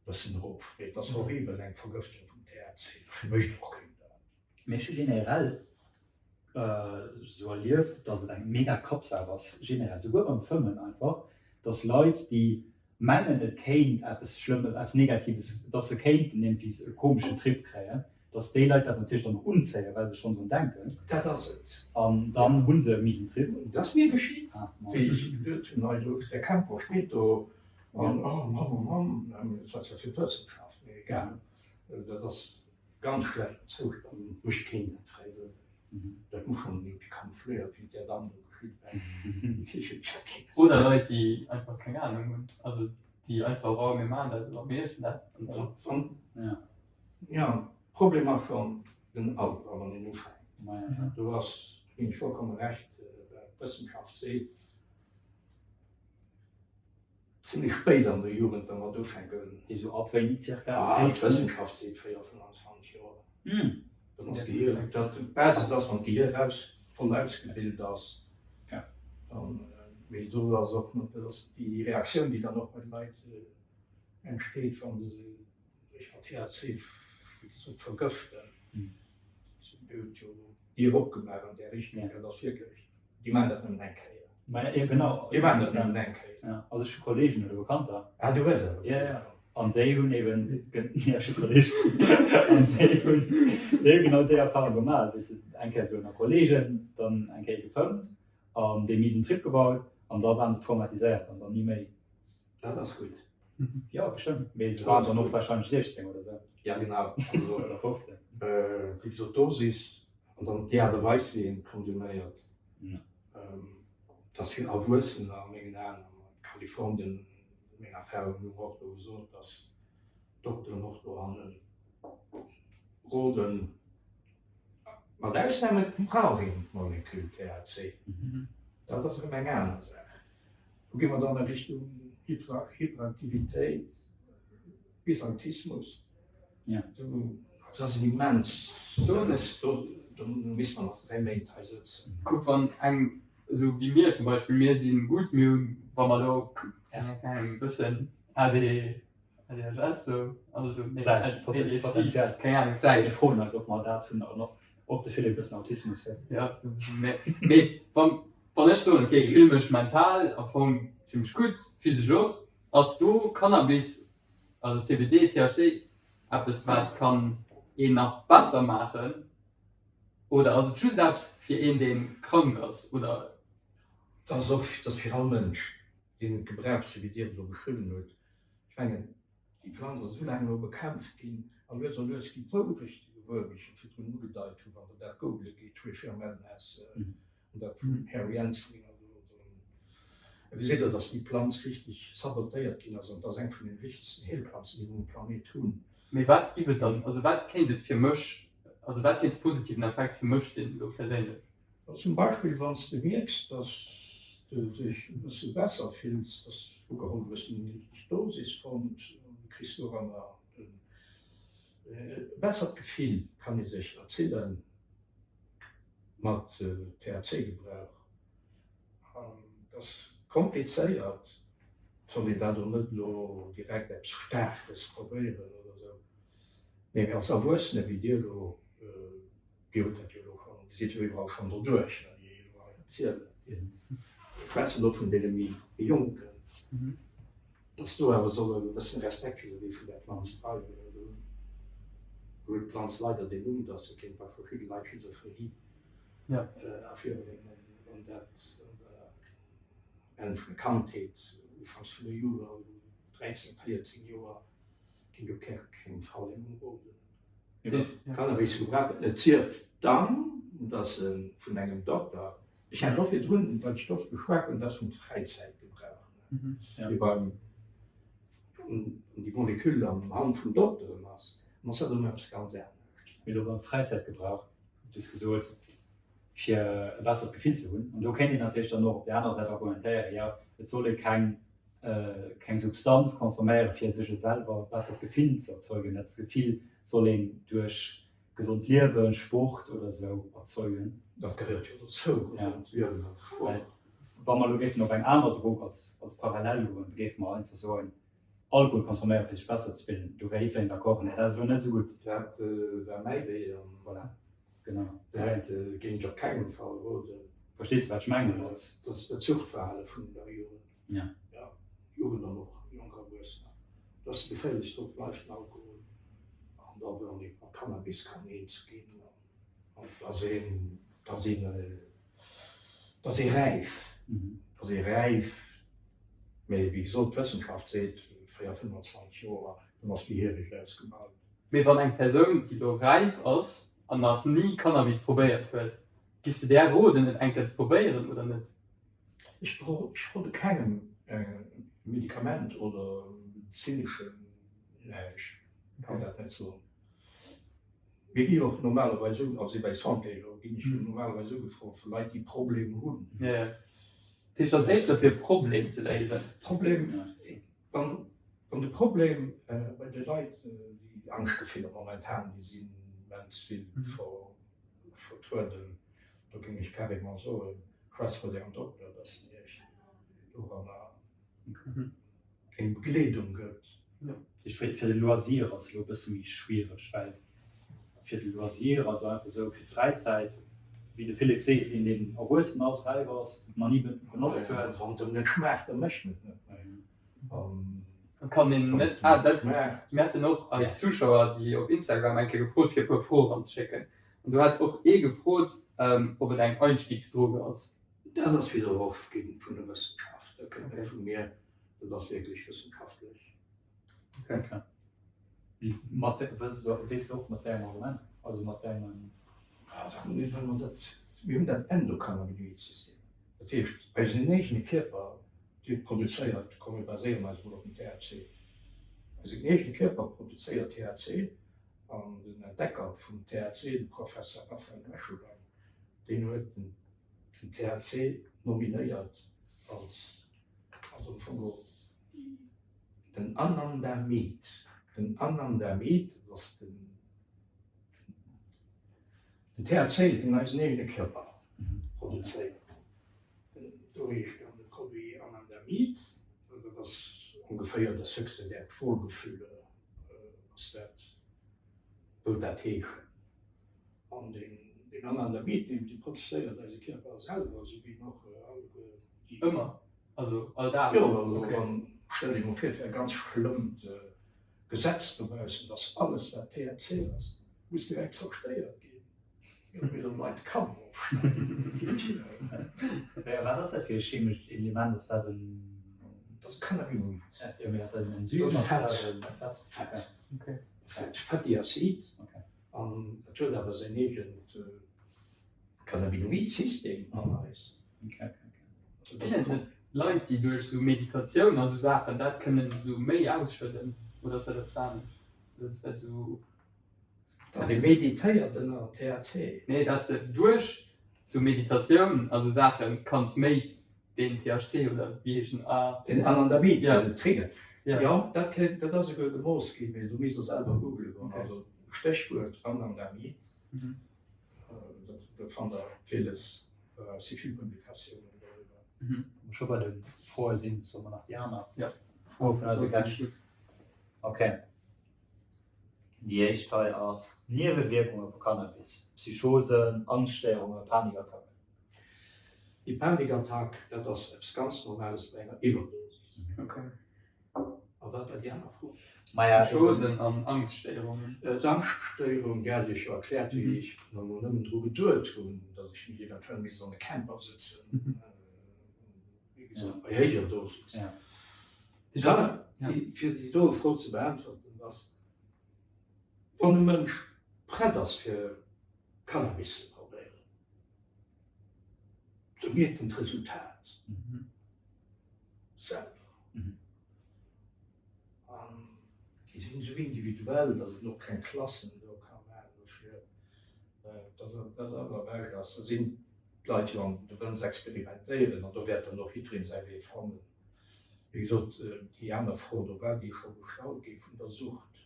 bëssen erof. Mee et ass horribel, eng Vergëftung vum THC. Dofir mécht och keen dat. Mee ech hu generell esou erlieft, dass et eng mega Kappsaach ass, generell, souguer beim Fëmmen einfach, dass Leit, déi mengen, et kéint eppes Schlëmmes, eppes Negatives, dass se kéinten iergendwéi e komeschen Trip kréien, dass déi Leit dat natierlech dann och unzéien, well se schonn drun denken. Dat ass et. An dann hu se e misen Trip. Dat ass mir geschitt, wéi ech geduet hunn, hei do, der Camper steet do, an oh Mann, oh Mann, dat war zwar fir d'Wëssenschaft, mee egal, dat ass. Ganz schlechten Zoustand, mécht keen dat fräiwëlleg. Dat muss schonn iergendwéi camoufléiert wéi där Damm do geschitt war. Déi Kichelcher ginn. Oder Leit déi einfach keng Ahnung hunn, also déi einfach, oh mir maachen dat oder mir iessen dat an dann. Wann, jo, Problem ass schonn den Alter wann een ufänkt. Do ass, do ginn ech vollkomme Recht, wat d'Wëssenschaft seet. Zimlech spéit an der Jugend dermat ufänken. Déi sou ab wéini circa? Ah, d'Wëssenschaft seet 25 Joer. Dann ass d'Gehir, dat d'Basis ass, wann d'Gehir raus, voll ausgebilt ass, dann, mee do ass och, dat ass déi Reaktioun, déi dann och bei de Leit entsteet, wa se sech mat THC, wéi gesot, vergëften. Dir hutt jo Dier opgemaach an där Richtung, dat ass wierklech. Déi maachen dat nëmmen eng Kéier. Ma jo, genau. Déi maachen dat nëmmen eng Kéier. Ja, also ech hu Kolleegen oder Bekannter. Ah, du hues awer. Ja, ja. An déi hunn eben, ja, ech hu Kolleegen. An déi hunn, déi hu genau déi Erfahrung gemaach, weess de, eng Kéier esou ënner Kolleegen, dann eng Kéier gefëmmt an dee miesen Trip gebaut an da waren se traumatiséiert an dann ni méi. Dat ass gutt. Jo, bestëmmt. Mee se waren dann och warscheinlech 16 oder esou. Ja, genau. Also, oder 15. Wéi gesot, d'Dosis an dann déi Aart a Weis, wéi een et konsuméiert, dat ass fir Erwuessener a mengen Aen, an Kalifornien, meng Erfahrung no och do gesot, dass d'Dokteren och dohannen roden, mat Ausnam, et brauch een d'Molekül THC, dat ass erëm eng aner Saach. Do gi mer dann a Richtung Hyperaktivitéit bis Autismus. Dat ass en immens, do misst mer nach 3 Méint hei sëtzen. Kuck, wann eng esou wéi mir zum Beispill, mir si gutt, mir hunn, wa mer elo, keng Ahnung, e bëssen AD, ADHS sou, also sou, nee, Vläicht, ADHD, potenziell. Keng Ahnung, vläicht. Mir froen eis, ob mer dat hunn an ob de Philippe e bëssen Autismus huet. Jo, mee, mee wann, wann ech soen, okay, ech fille mech mental am Fong zimmlech gutt, physesch och, ass do Cannabis, also CBD, THC, eppes wat kann een nach besser maachen oder ass et just eppes fir een dee krank ass, oder? Dat ass och, dat ass fir all Mënsch. deen et gebraucht, sou wéi Dir et elo beschriwwen hutt. Ech mengen, déi Planz ass esou laang elo bekämpft ginn a lues a lues ginn d'Wourechte gewuer, wéi ech scho virdrun ugedeit hunn, wann Der dat googele geet, Reefer Madness, an dat vum Harry Anslinger do, da gesitt Der, dass déi Planz richteg sabotéiert ginn ass an et ass eng vun den wichtegsten Heelplanzen, déi mer um Planet hunn. Mee wat giff et dann, also wat kéint et fir mech, also wat kéint de positiven Effekt fir mech sinn elo perséinlech? Zum Beispill wann s de mierks, dass de dech e bësse besser fills, dass ugeholl du hues déi richteg Dosis fonnt, du kriss doranner e bessert Gefill, kann ee sech erzillen mat THC-Gebrauch. An et ass komplizéiert, et soll een dat och net elo direkt eppes Staarkes probéieren oder esou, mee als Erwuessene wéi dir elo, Dir hutt dat jo elo schonn, Dir sidd jo iwwerall schonn doduerch, wat Dir elo hei erzielen. Ech schwätzen elo vun deene méi Jonken, dass do awer soll e gewëssene Respekt vis-à-vis vun där Planz bleiwen. Well do huet d'Planz leider deen Numm, dass se kéint bei verschidde Leit Schizophrenie ervirbréngen, wann dat an der Enn vun der Kandheet, ufanks vun der Jugend, 13, 14 Joer, géing op kengem Fall engem roden. Cannabis gebraucht gëtt, et sief dann, dass e vun engem Dokter, ech hat och virdrun, wat ech oft geschwat hunn, dat ass vum Fräizäitgebrauch, wéi beim, wann déi Moleküll an der Hand vun Dokteren ass, dann ass dat erëm eppes ganz anescht. Mee elo beim Fräizäitgebrauch, du hues gesot, fir e bessert Gefill ze hunn, an do kéint een natierlech dann och op där anerer Säit argumentéieren, jo, et soll ee keng. keng Substanz consomméiere fir sech e selwer e bessert Gefill ze erzeugen. Dat Gefill soll een duerch gesond Liewen, Sport oder esou erzeugen. Dat gehéiert jo dozou, gesond Liewen a Sport. Well wa mer elo géifen op eng aner Drog als als Parallel goen, da géife mer einfach soen, Alkohol consomméiere fir sech besser ze fillen, do wär jiddwereen d'accord, nee dat ass elo net esou gutt. Dat war mäi Wee an voilà, genau, dat géing ech op kengem Fall roden. Verstees de wat ech mengen? Dat ass dat Suchtverhale vun der Jugend. Ja. Ja, Jugend an och jonk Erwuessener. Dat ass déi geféierlechst Drog, bleift den Alkohol. An da wann ee mat Cannabis kann eens ginn, an da ass een, da ass een, da ass ee räif, da ass ee räif. Mee wéi gesot, d'Wëssenschaft seet 4, 25 Joer, dann ass déi Hierecht ausgebaut. Mee wann eng Persoun, déi elo räif ass an nach ni Cannabis probéiert huet, giffs de där roden et eng Kéier ze probéieren oder net? Ech rode kengem e Medikament oder medezineschen näischt, kann dat net soen. Mir gi och normalerweis u, also bei Santé elo, ginn ech jo normalerweis ugefrot vu Leit, déi Problem hunn. Jo, jo. Dat heescht, et ass éischter fir e Problem ze léisen? Problem, wann, wann de Problem bei de Leit, déi Angschtgefiller momentan, déi sinn immens vill vertrueden, do géing ech carrément soen, schwätzt mat Ärem Dokter, dass en Iech doranner eng Begleedung gëtt. Ech fir de Loisir ass elo e bësse méi schwiereg, well fir de Loisir, also einfach esou fir d'Fräizäit, wéi de Philippe seet, een deen erwuessen ass, räif ass, et nach ni benotzt huet. Wann et em net schmaacht, da mécht en et net méi. Kann een net, ah dat, mir haten och eis Zuschauer déi op Instagram eng Kéier gefrot fir e puer Froe ranzeschécken an do hat och ee gefrot ob et eng Einstiegsdroge ass. Dat ass widderworf ginn vun der Wëssenschaft, dat kënnt net vu mir, dat ass wierklech wëssenschaftlech. Okay. Mat, weess de och mat wéi engem Argument, also mat wéi engem. Mir hunn dat Endocannabinoid-System, dat heescht eisen eegene Kierper dee produzéiert, komm mir baséieren eis emol op den THC, eisen eegene Kierper produzéiert THC an den Entdecker vum THC, de Professer Raphael Mechoulam, deen huet den THC nominéiert als, also am Fong den Anandamid. Den Anandamid, dat ass den THC, deen eisen eegene Kierper produzéiert. Do heescht dann de Produit Anandamid, dat ass ongeféier das höchste der Wohlgefühle, ass dat, wëll dat heeschen. An deen Anandamid, dee produzéiert eise Kierper selwer, esou wéi en och alleguer déi. Ëmmer? Also all Dag? Jo, also wann, stell dir mol vir, et wär e ganz schlëmmt Gesetz dobaussen, dass alles wat THC ass, muss direkt zerstéiert ginn. Jo, mir sollen Leit d'Kanner ofschneiden. Wat ass dat fir e chemescht Element? Ass dat en. Dat ass Cannabinoid. Jo, mee ass dat en Enzym? Dat ass e Fett. Fett. Fett. Fett. Fatty Acid. An et huet awer säin eegent Cannabinoid-System an eis. Ginn et net Leit, déi duerch sou Meditatioun a sou Saachen dat kënnen sou méi ausschëdden? Oder ass dat eppes anescht? Oder ass dat sou. Dass ee meditéiert ënner THC? Nee, dass de duerch sou Meditatioun a sou Saache kanns méi deen THC oder wéi heescht en A. Den Anandamid, den Trigger. Jo, dat kéint, dat ass esouguer gemooss ginn, mee do misst der selwer googele goen. Also Stéchwuert Anandamid. Do fannt der villes eraus, si vill Publikatiounen doriwwer. Wa mer scho bei de Froe sinn, solle mer nach déi aner Froe vun eise Gäscht. Ok, déi éischt hei ass, Niewewierkunge vu Cannabis, Psychosen, Angschtstéierungen, Panikattacken. Déi Panikattack, dat ass eppes ganz Normales bei enger Iwwerdosis. A wat war déi aner Fro? Psychosen an Angststéierungen. D'Angschtstéierung, déi hat ech jo erkläert, wéi ech elo nëmmen dru geduet hunn, datt ech mech eventuell misst an e Camper sëtzen, wéi gesot, bei héijer Dosis. Da, fir déi doe Fro ze beäntwerten, ass, wann e Mënsch prett ass fir Cannabis ze probéieren, da mierkt en d'Resultat selwer. An déi sinn esou individuell, datt een och keng Klassen do ka maachen dofir, datt dat allerbescht ass. Da sinn d'Leit jo an de wëllen s'experimentéieren an do wäert dann och jiddweree säi Wee fannen. Wéi gesot, déi aner Fro do war déi scho gestallt gi vun der Sucht.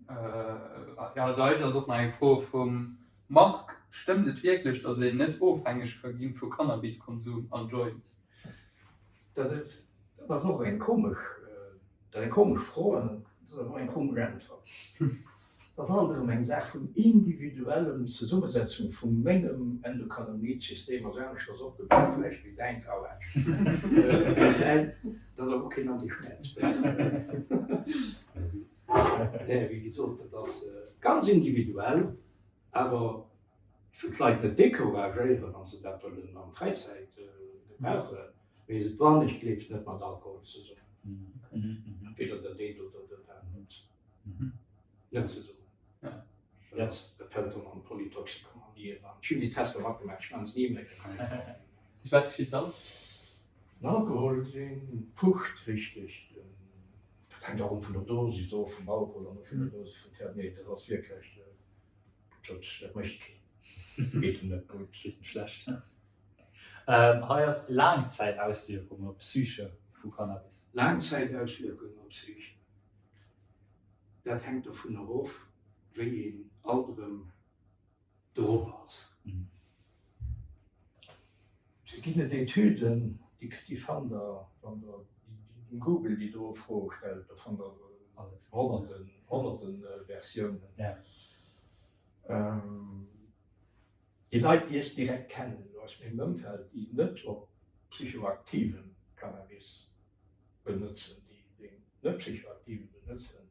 Jo, also eigentlech ass och nach eng Fro vum Marc, Stëmmt et wierklech, datt een net ofhängeg ka gi vu Cannabiskonsum an Joints? Dat ass och eng komesch, dat eng komesch Fro an dat ass och eng komesch Äntwert. Dat ass alt erëm eng Saach vun individuellem Zesummesetzung vu mengem Endocannabinoid-System ass aneschters opgebaut vläicht wéi däint, Alatsch. Wéi däint, dat ass awer och keen Antischmäerzmëttel. Nee, wéi gesot, dat ass ganz individuell, awer ech wëll d'Leit net decouragéieren, wa se dat wëllen an Fräizäit gebrauchen, mee et wann ech gleeft net mat Alkohol zesummen. Entweder dat eent oder dat anert, net zesummen. Dat fält dann an d'Polytoxikomanie eran. Ech hunn déi Tester matgemaach, ech maachen se ni méi. Wat geschitt dann? Den Alkohol, dee pusht richteg. Dat hänkt och vun der Dosis of vum Alkohol an och vun der Dosis vum THC. Nee, dat ass wierklech, dat dat mécht keen. Geet em net gutt. Geet em schlecht. Hei ass Laangzäitauswierkungen op d'Psyche vu Cannabis. Laangzäitauswierkungen op d'Psyche, dat hänkt dovunner of, wéi een alt erëm drop ass. Et ginn et Etüden, déi fannt Der, wann Der dem Google déi do Fro stellt, do fannt Der honnerten, honnerte Versiounen. Déi Leit, déi ech direkt kennen elo aus mengem Ëmfeld, déi net op psychoaktivem Cannabis benotzen, déi deen net psychoaktive benotzen,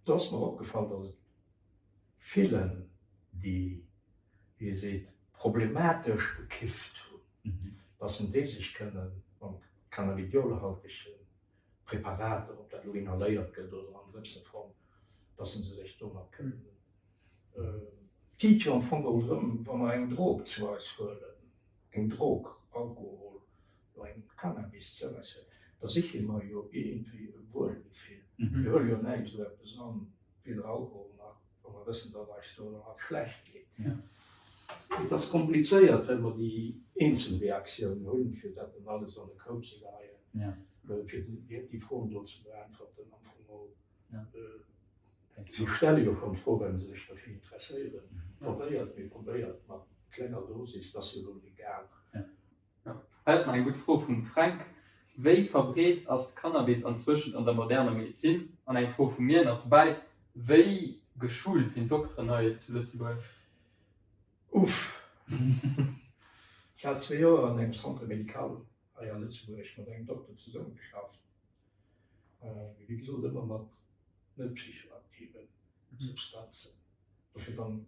do ass mer opgefall, datt et Villen, déi, wéi ee seet, problematesch gekifft hunn, dass en déi sech kënne mam cannabidiolhaltege Preparater, ob dat elo inhaléiert gëtt oder an Drëpseform, dass se sech domat kënnen. Et geet jo am Fong geholl drëm, wa mer eng Drog zu eis huelen, eng Drog, Alkohol oder eng Cannabis zou eis huelen, da siche mer jo iergendwéi e Wuelgefill. Mir huele jo näischt esou eppes an, weder Alkohol nach, wa mer wëssen, datt eis do nach schlecht geet. Et ass komplizéiert, well mer déi eenzel Reaktiounen hunn, fir dat dann alles an e Koup ze geheien, fir déi Froen do ze beäntwerten. Am Fong geholl, si stelle jo schonn d'Fro, well se sech derfir interesséieren. Probéiert, mee probéiert mat klenger Dosis, dat ass jo elo legal. Hei ass nach eng gutt Fro vum Fränk, Wéi verbreet ass Cannabis anzwëschent an der moderner Medezin? An eng Fro vu mir nach dobäi, Wéi geschult sinn d'Dokteren hei zu Lëtzebuerg? Uff. Ech hat zwee Joer an engem Centre médical hei a Lëtzebuerg mat engem Dokter zesummegeschafft. Wéi gesot ëmmer mat net psychoaktive Substanzen. Dofir wann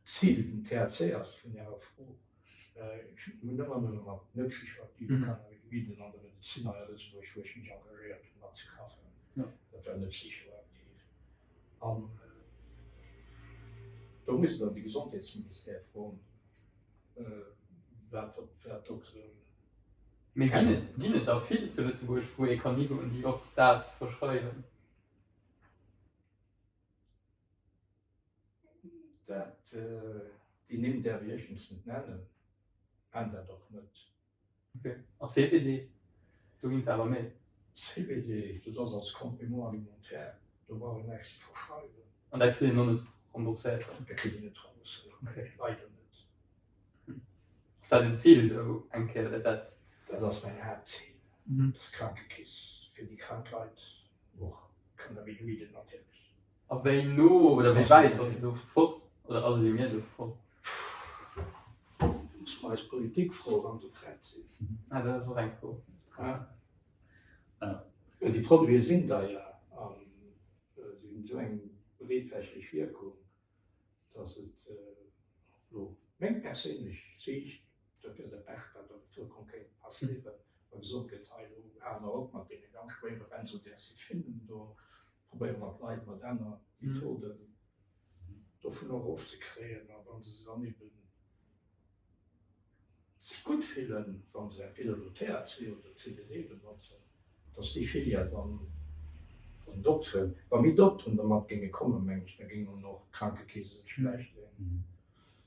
D'Zil den THC ass vun Ärer Fro. Ech hunn ëmmer nëmme mat net psychoaktive Cannabinoiden an der Medezin hei a Lëtzebuerg, wou ech mech engagéiert hunn, mat ze schaffen. Dat war net psychoaktiv. An do musst Der de Gesondheetsministère froen, wat d'Dokteren Mee ginn et, ginn et der vill zu Lëtzebuerg, wou ee kann higoen, déi och dat verschreiwen? Dat, déi Nimm däerf ech éischtens net nennen, maan dat och net. Ok. A CBD? Do ginn et awer méi. CBD, dat ass als Complément alimentaire, do brauch een näischt ze verschreiwen. An dat kritt een och net rembourséiert dann? Dat kritt een net rembourséiert, nee, leider net. Ass dat en Zil do eng Kéier, dat dat. Dat ass mäin Haaptzil, dass d'Krankekeess fir déi krank Leit och Cannabinoiden natierlech. A wéi no oder wéi wäit ass se dovu fort oder ass si mir dovu fort? Muss mer eis Politik froen, wann se prett sinn. Ah, dat ass och eng Fro. Well déi Produite sinn deier a se hunn esou eng breetfächereg Wierkung, dass et elo meng perséinlech Siicht, dat wier dat Bescht, wat der Bevëlkerung kéint passéieren, wa gesot gëtt, hei elo hale mer op mat deene ganz schwéiere Benzodiazepinen do, probéiere mer d'Leit mat aner Methoden dovun erofzekréien a wa se dann eben sech gutt fillen, wa se entweder elo THC oder CBD benotzen, dass déi Filière dann vun Dokteren, wa méi Dokteren domat géinge kommen, mengen ech, da géingen och d'Krankekeese sech vläicht eng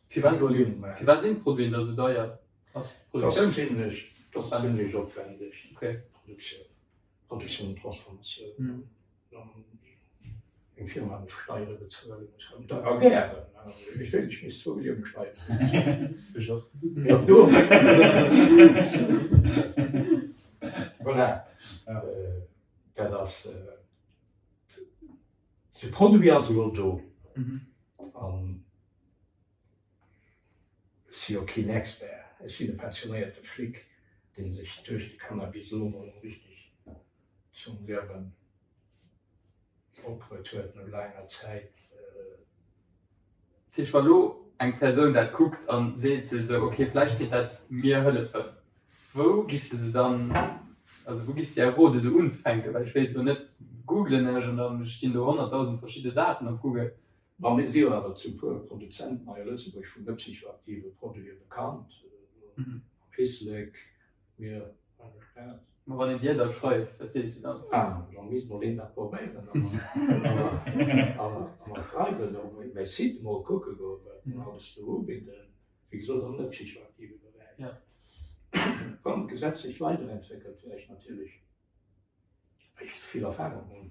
Iwwerleeung maachen. Firwat sinn d'Produiten da sou deier? Ass d'Produktioun. Dat ass zimlech, dat ass zimlech opwendeg, d'Produktioun. Production an Transformatioun. Eng Firma muss Steiere bezuelen, a gären. Ech wéilt, ech misst zwou Millioune Steiere bezuelen. Ech och. Jo, du och. Voilà. Dat ass, de Produit ass elo do. An ech si jo keen Expert, ech sinn e pensionéierte Flic, dee sech duerch de Cannabis elo mol richteg zum Liewen ophuet huet no laanger Zäit. Dat heescht, wa lo eng Persoun dat kuckt a seet sech esou, ok, vläicht kéint dat mir hëllefen, wou giffs de se dann, also wou giffs de där roden esou unzefänken? Well ech weess elo net, googlen ech an da stinn do 100.000 verschidde Saachen op Google. Ma mir si jo awer zu puer Produzenten hei a Lëtzebuerg vun net psychoaktive Produite bekannt, am Éislek, mir an der Stad. Ma wann een dir da schreift, wat sees du dann? Ah, da misst mol een dat probéieren a mer schreiwen, op mäi Site mol kucke goen, wat mer alles do ubidden. Wéi gesot, am net psychoaktive Beräich. Wann d'Gesetz sech weiderentwéckelt, wär ech natierlech Well ech vill Erfahrung hunn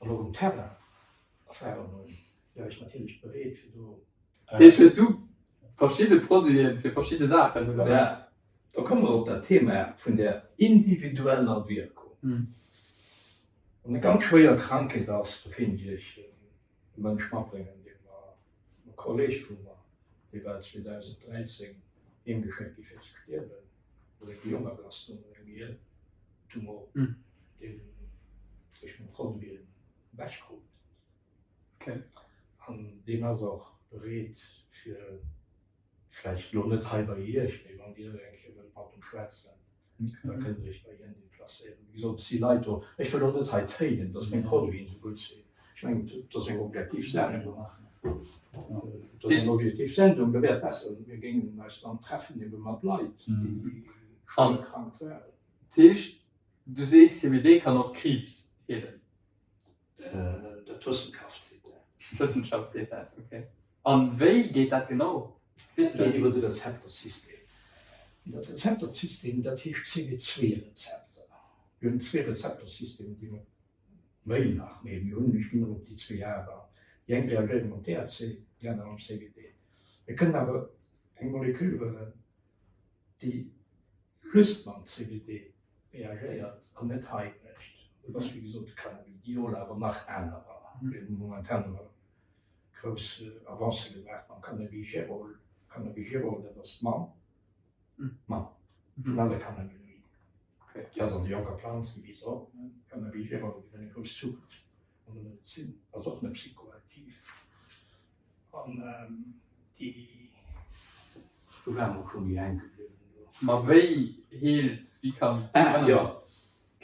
an och um Terrain Erfahrung hunn, wär ech natierlech bereet fir do. Dat heescht, hues du verschidde Produiten fir verschidde Saachen, oder? Voilà, do komme mer op dat Thema vun der individueller Wirkung. Wann eng ganz schwéier Krankheet ass, da kéint Iech e Mënsch matbréngen, dee mer, e Kolleg vu mer, dee war 2013 heemgeschéckt gi fir ze stierwen, well e Gliomablastome, e Gehirntumor, deen duerch meng Produiten ewechkrut. An deen ass och bereet fir Vläicht elo net hei bei Iech, mee wann Dir eng Kéier wëllt mat em schwätzen, da kënnt Dir Iech bei hien deplacéieren. Wéi gesot, et si Leit do. Ech wëll och net hei téinen, datt meng Produiten esou gutt sinn. Ech mengen, et ass eng objektiv Sendung. Et ass eng objektiv Sendung. Da wär et besser, mir géingen eis dann treffen ebe mat Leit, déi schwéier krank waren. Dat heescht, du sees, CBD kann och Kriibs heelen? Dat d'Wëssenschaft seet dat. D'Wëssenschaft seet dat, ok. An wéi geet dat genau? Weess du dat? Iwwer de Rezeptersystem. Dat Rezeptersystem, dat heescht CB2-Rezepter. Mir hunn zwee Rezeptersystemer, déi mer, méi nach, mee mir hunn, ech ginn emol op déi zwee Aart an. Déi eng reagéieren mam THC, déi aner mam CBD. Mir kënnen awer eng Molekül huelen, déi just mam CBD reagéiert an net hei mécht. Dat ass wéi gesot de Cannabidiol, awer nach anerer. Mir hunn momentan hu mer grouss Avancë gemaach mam Cannabigerol. Cannabigerol, dat ass d'Mamm, d'Mamm vun alle Cannabinoiden. Déi ass an de jonker Planzen, wéi se och. Cannabigerol huet eng grouss Zukunft an der Medezin, ass och net psychoaktiv. An déi, do ware mer scho méi hänke bliwwen do. Ma wéi heelt, wéi kann Cannabis Ah jo,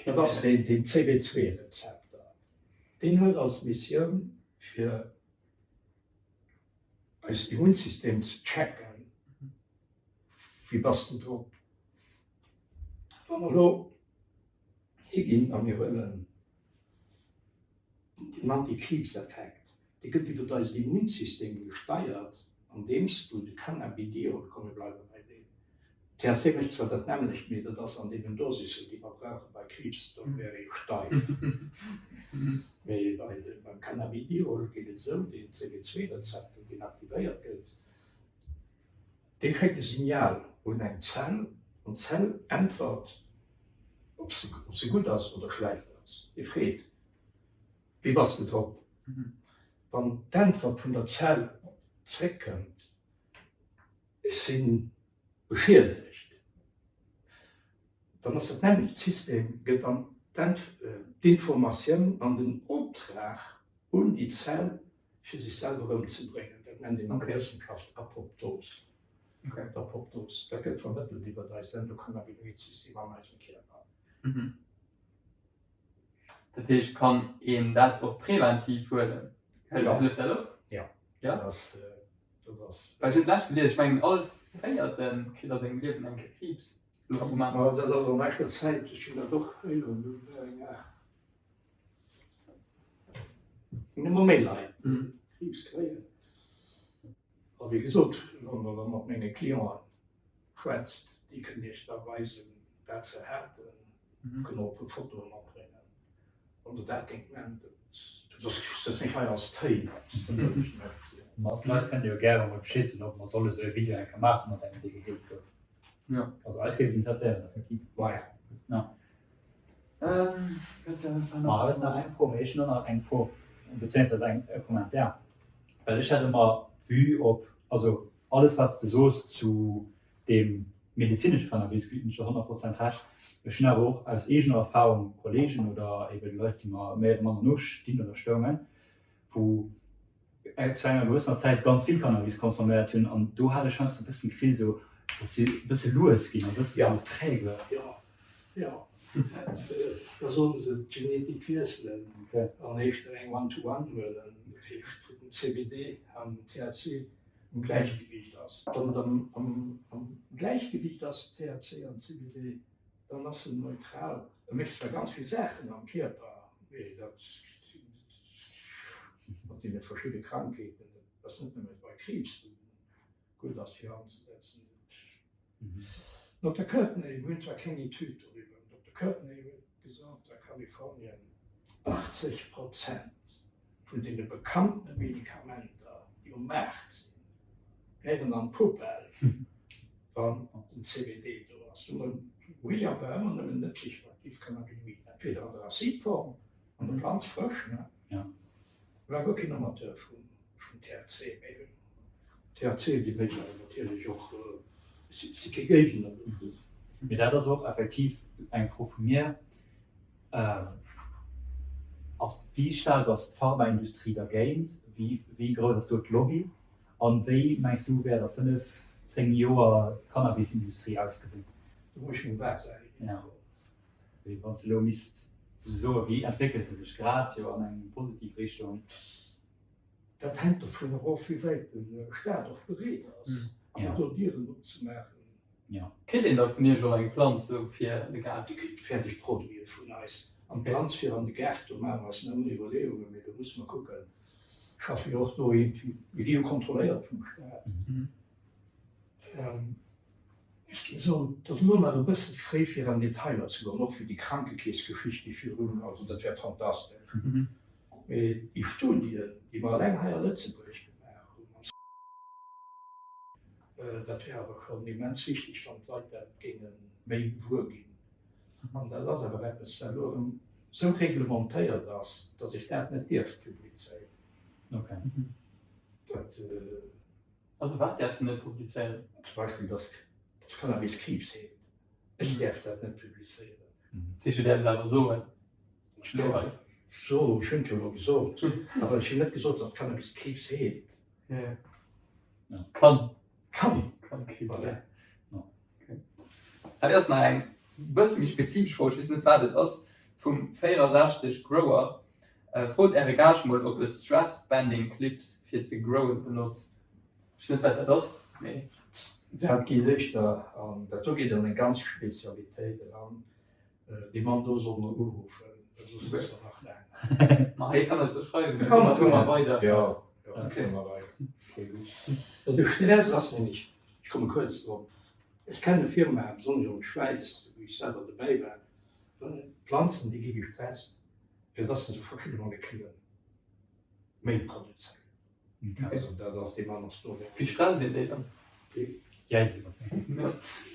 dat ass deen CB2-Rezepter. Deen huet als Missioun fir eist Immunsystem ze checken, wéi bass de drop. Wa mer elo higinn a mir huelen den Antikriibseffekt, dee gëtt iwwer eist Immunsystem gesteiert, andeems du de Cannabidiol, komm mir bleiwe bei deem, THC mécht zwar dat nämmlecht, mee dat ass an deenen Dosissen, déi mer brauche bei Kriibs, do wär ee steif. Mee bei beim Cannabidiol geet et esou, deen CB2-Rezeptor, deen aktivéiert gëtt, Dee schéckt e Signal un eng Zell an d'Zell äntwert, ob se gutt ass oder schlecht ass. Dee freet, Wéi bass de drop? Wann d'Äntwert vun der Zell zréckkënnt, Ech si beschiedegt, dann ass dat nämmlecht System, gëtt dann d'Informatioun an den Optrag un déi Zell, fir sech selwer ëmzebréngen. Dat nennt een an der Wëssenschaft Apoptos. D'Apoptos, dat gëtt vermëttelt iwwer eist Endocannabinoid-System an eisem Kierper. Dat heescht, kann een dat och preventiv huelen? Hëlleft dat och? Jo, dat ass, dat ass. Well ech hunn d'lescht gelies, ech mengen all Véierten kritt a sengem Liewen eng Kéier Kriibs. Ma dat ass an leschter Zäit, ech hunn dat och héieren, do war eng Aart Ginn ëmmer méi Leit, déi Kriibs kréien. A wéi gesot, wann Der da mat menge Clienten schwätzt, déi kënnen Iech da weisen, wat se haten, kënnen och e puer Fotoe matbréngen. Wann Der dat géingt maachen, dat ass net hei als Téi. Ma d'Leit kënne jo gäre mol Bescheed soen, ob mer solle sou e Video eng Kéier maache mat engem, dee geheelt gouf. Also eis géif et interesséieren, effektiv. Maja. Ja. Ma hei ass nach eng Fro, mee ech hunn och nach eng Fro, bezéiungsweis eng e Commentaire, well ech hat ëmmer d'Vue op, also alles wat s de soos zu deem medezinesche Cannabis ginn ech der 100 Prozent Recht. Ech hunn awer och aus eegener Erfahrung Kollegen oder ebe Leit, déi mer méi oder manner no stinn oder stoungen, wou zu enger gewëssener Zäit ganz vill Cannabis consomméiert hunn an do hat ech heiansdo e bëssen d'Gefill esou, datt si e bësse lues ginn an e bësse sou träge. Jo, jo, dat, da solle se d'Genetik wiesselen an éischter eng One-to-one huelen, dat heescht wou den CBD an den THC um Gläichgewiicht ass. Wann et am Gläichgewiicht ass, THC an CBD, dann ass en neutral. E mécht zwar ganz vill Saachen am Kierper, mee dat mat deene verschidde Krankheeten, dat ass net nëmme bei Kriibs, wou en gutt ass fir anzesetzen. Dokter Courtney, Mir hunn zwar keng Etüd doriwwer, den Dokter Courtney huet gesot, a Kalifornien 80 Prozent vun deene bekannte Medikamenter, déi um Maart sinn, wären an d'Poubelle, wann den CBD do ass. De William war ëmmer nëmmen net psychoaktiv Cannabinoiden, entweder an der Acidform, an der Planz frësch, ne? War guer keen Amateur vum THC, mee THC, déi mécht awer natierlech och, si kee Géigner dovun. Mee dat ass och effektiv eng Fro vu mir, Ass, wéi staark ass d'Pharmaindustrie dergéint? Wéi grouss ass do d'Lobby? An wéi mengs du wäert a 5, 10 Joer d'Cannabisindustrie ausgesinn? Do muss ech meng Wahrsagerin froen. Wéi wann s de elo misst sou soen, wéi entwéckelt se sech grad? Jo an eng positiv Richtung. Dat hänkt dovun erof, wéi wäit de Staat och bereet ass, fir do Dieren opzemaachen. Kritt een da vun Iech och eng Planz esou fir de Gaart? Dir kritt fäerdeg Produite vun eis. An d'Planz fir an de Gaart, do maache mer eis nach ëmmer Iwwerleeungen, mee do musse mer kucken. Schaffe jo och do iergendwéi, mir gi jo kontrolléiert vum Staat. Ech géing soen, et ass elo nach e bësse fréi fir an Detailer ze goen, och fir déi Krankekeessgeschicht, déi virdrun, also dat wär fantastesch. Mee déi Studien, déi mer eleng hei a Lëtzebuerg gemaach hunn, am Dat wär awer schonn immens wichteg, wann d'Leit dat géinge méi gewuer ginn. An dat ass awer eppes, wat elo erëm esou reglementéiert ass, datt ech dat net dierf publizéieren. Dat. Also wat däerfs de net publizéieren? Zum Beispill, datt Cannabis Kriibs heelt. Ech däerf dat net publizéieren. Dat heescht, du däerfs awer soen, ech elo hei. So, ech hunn et jo elo gesot. Awer ech hunn net gesot, datt Cannabis Kriibs heelt. Kann. Kann. Kann Kriibs heelen. Hei ass nach eng bësse méi spezifesch Fro, ech weess net wat et ass, vum 64 Grower. Frot äre Gaascht mol ob e Stress Bending Clips fir ze growen benotzt. Ech weess net wat dat ass, mee. Dat geet éischter an, dat do geet an eng ganz Spezialitéit eran. Dee Mann do soll mer uruffen, well soss ass er nach laang. Ma hie kann eis jo schreiwen, da goe mer weider. Jo, jo, da goe mer weider. De Stress ass nämlech, ech komme kuerz drop, ech kenne Firmaen, besonnesch an der Schwäiz, wou ech selwer dobäi war, Planzen, déi gi gestresst, fir dass se sou verschidde Molekülle méi produzéieren. Also dat ass, dee Mann ass do. Wéi stresst een déi dann?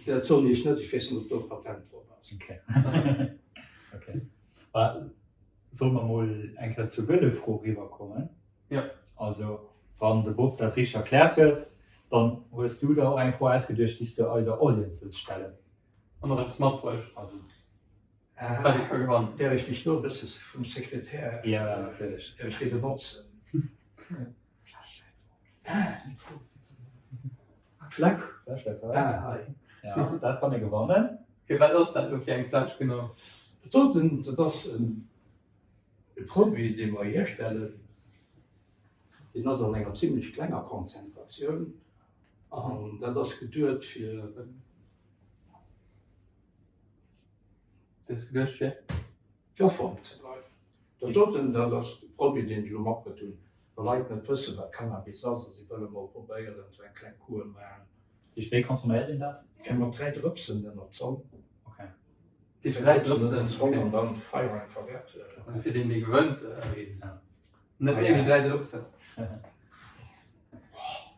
Dat soen ech net, ech weess net, ob do e Patent drop ass. Ok. Solle mer mol eng Kéier zur gëlle Fro riwwerkommen? Jo. Also, wann de Bob dat richteg erkläert huet, dann hues du der och eng Fro ausgeduecht, déi s de eiser Audience wëlls stellen. An och eppes matbruecht. Also. Wat ee ka gewannen. Däerf ech mech do e bësse vum Sekretär, Ja, natierlech. däerf ech dee benotzen? Fläsch? Ah, hei. Ja, dat kann ee gewannen. Okay, wat ass dat elo fir eng Fläsch genau? Dat doten, dat ass e Produit, dee mer hierstellen. Deen ass an enger zimlech klenger Konzentratioun an dat ass geduet fir. Deen ass geduecht fir? Fir a Form ze bleiwen. Dat doten, dat ass de Produit, deen ech elo matbruet hunn, wa Leit net wëssen, wat Cannabis ass a si wëlle mol probéieren, esou eng kleng Kur maachen. Wéi consomméiert een dat? Mat 3 Drëpsen ënner d'Zong. Okay. Deeg 3 Drëpsen, okay. An dann Feier einfach wäert. Also fir deen dee gewënnt, net méi wéi 3 Drëpsen.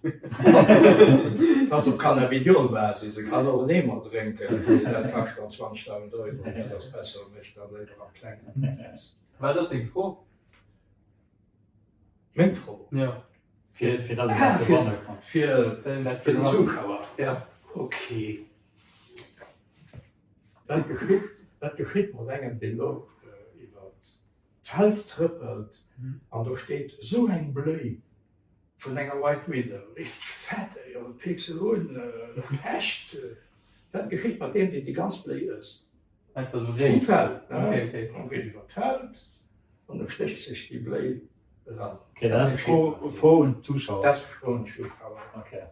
Dat ass op Cannabidiol-Basis, e kann och en Eemer drénken, dat kascht dann 20.000 Euro, dat ass besser, e mécht da léiwer am Klengen. Wat ass deng Fro? Meng Fro? Jo. Fir, fir dass een dat gewanne kann. Fir den Zuschauer? Ja. Okay. Wat geschitt, wat geschitt mat engem, deen elo iwwer d'Feld trëppelt an do steet esou eng Bléi vun enger White Widow, richteg fett, ey, an et peekt se un, e pecht se. Wat geschitt mat deem, deen déi ganz Bléi ësst? Einfach sou réi? Um Feld, ne? Okay, okay. En geet iwwer d'Feld an da stécht sech déi Bléi eran. Okay, dat ass d'Fro, Fro un d'Zuschauer. Dat ass d'Fro un d'Zuschauer. Okay.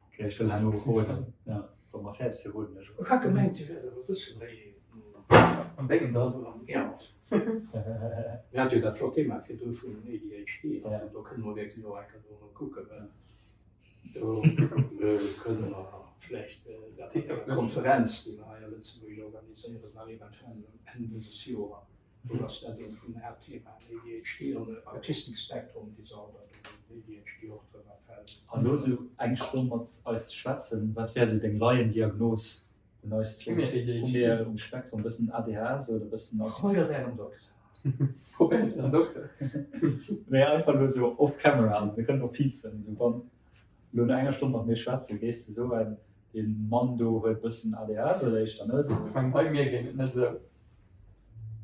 Okay, ech wëll herno roden, ja, wa mer fäerdeg si roden ech. Ech hat gemengt, Dir wäert awer e bësse méi. An dengem Dall. Ja. Mir hate jo dat flott Thema virdru vun ADHD, also do kënne mer wierklech och eng Kéier dono kucken, well do kënne mer vläicht dat mat der Konferenz, déi mer hei a Lëtzebuerg organiséieren, nach eventuell Enn dëses Joer, do ass dat eent vun den Haaptthemaen, ADHD an Autistic Spectrum Disorder, do wou ADHD och drënner fält. An elo esou eng Stonn mat eis ze schwätzen, wat wär esou deng Laiendiagnos Un eis zwou. Hu mir um Spektrum bëssen ADHS oder bëssen Autismus? Probéiert ären Dokter. Probéiert ären Dokter. Nee, einfach elo sou off camera, also mir kënnen och piipsen, sou wann elo no enger Stonn mat mir schwätzen, géifs de soen, dee Mann do huet bëssen ADHS oder éischter net? Ech mengen bei mir géing et net sou,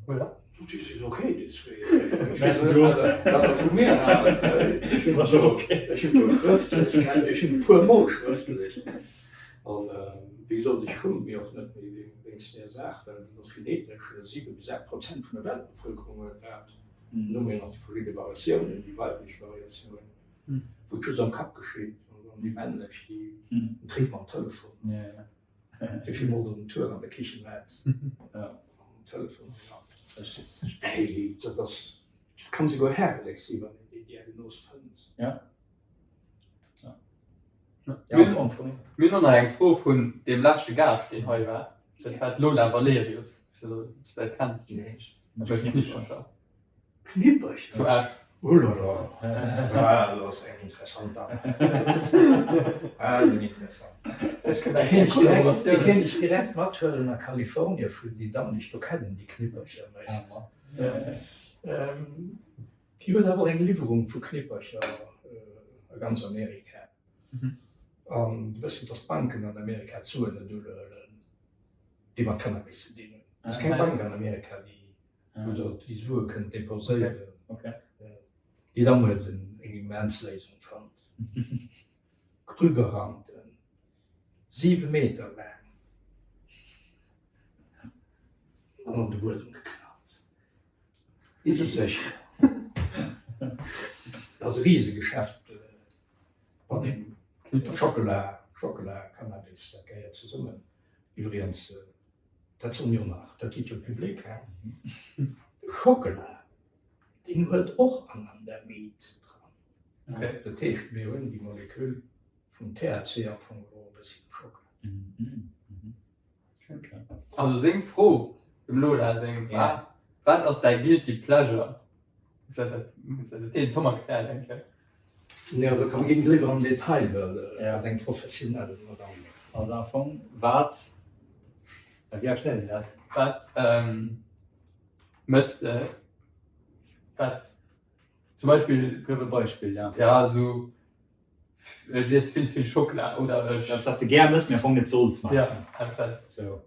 oder? Déi sinn ok, déi zwee. Ech weess net, wat der vu mir haalt. Ech hunn do schrëftlech, ech hunn e puer mol schrëftlech. An wéi gesot, ech schumme mir och net méi wéinst där Saach, well dat ass genetesch, 7 bis 8 Prozent vun der Weltbevëlkerung huet dat. Dann hu mir jo nach déi verschidde Variatiounen, déi weiblech Variatioun, wou et just am Kapp geschitt, an dann déi männlech, déi dréit mam Telefon. Wéi vill mol den Tour an der Kichen läit am Telefon hey, dat ass dat kann souguer herrlech sinn, wann een déi Diagnos fënnt. Ja. Mir hunn och nach eng Fro vun deem leschte Gaascht, deen hei war. Dat war d'Lola Valerius, ob s de dat kenns. Nee. Mécht Knippercher. Knippercher? Zu Esch. Ulala, dat ass eng interessant Dame. Ah, eng interessant. Déi kéint ech direkt mathuelen a Kalifornie vun déi Damm, déi ech do kennen, déi Knippercher mécht. Déi huet awer och eng Liwwerung vu Knippercher a ganz Amerika. An du wëss jo, dass d'Banken an Amerika d'Suen net unhuelen, déi mat Cannabis ze dinn hunn. Et ass keng Bank an Amerika, déi wou der déi Sue kënnt depenséieren. Déi Damm huet eng immens Léisung fonnt, Krügerranten, 7 Meter laang, an an de Buedem geknallt. Déi si sécher. Dat ass e Risegeschäft, wann een Schockela, Schockela, Cannabis, dat gehéiert zesummen. Iwwregens, dat soen jo nach, dat geet jo public, hein, de Schockela, deen huet och Anandamid dran. Dat heescht, mir hunn déi Molekül vum THC am Fong geholl e bëssi am Schockela. Also seng Fro, dem Lola seng, war, Wat ass däi guilty pleasure? Muss dat muss dat den Tom erklären eng Kéier. Jo, da komm ginn léiwer am Detail, well dat eng professionell Madame. Also am Fong wat, wéi erkläert een dat? Wat mëss de, wat zum Beispill. Gëff e Beispill, ja. Ja, esou Ech iess vill ze vill Schockela oder ech. Eppes wat s de gär mëss, mee am Fong net solls maachen. Ja, eppes Sou.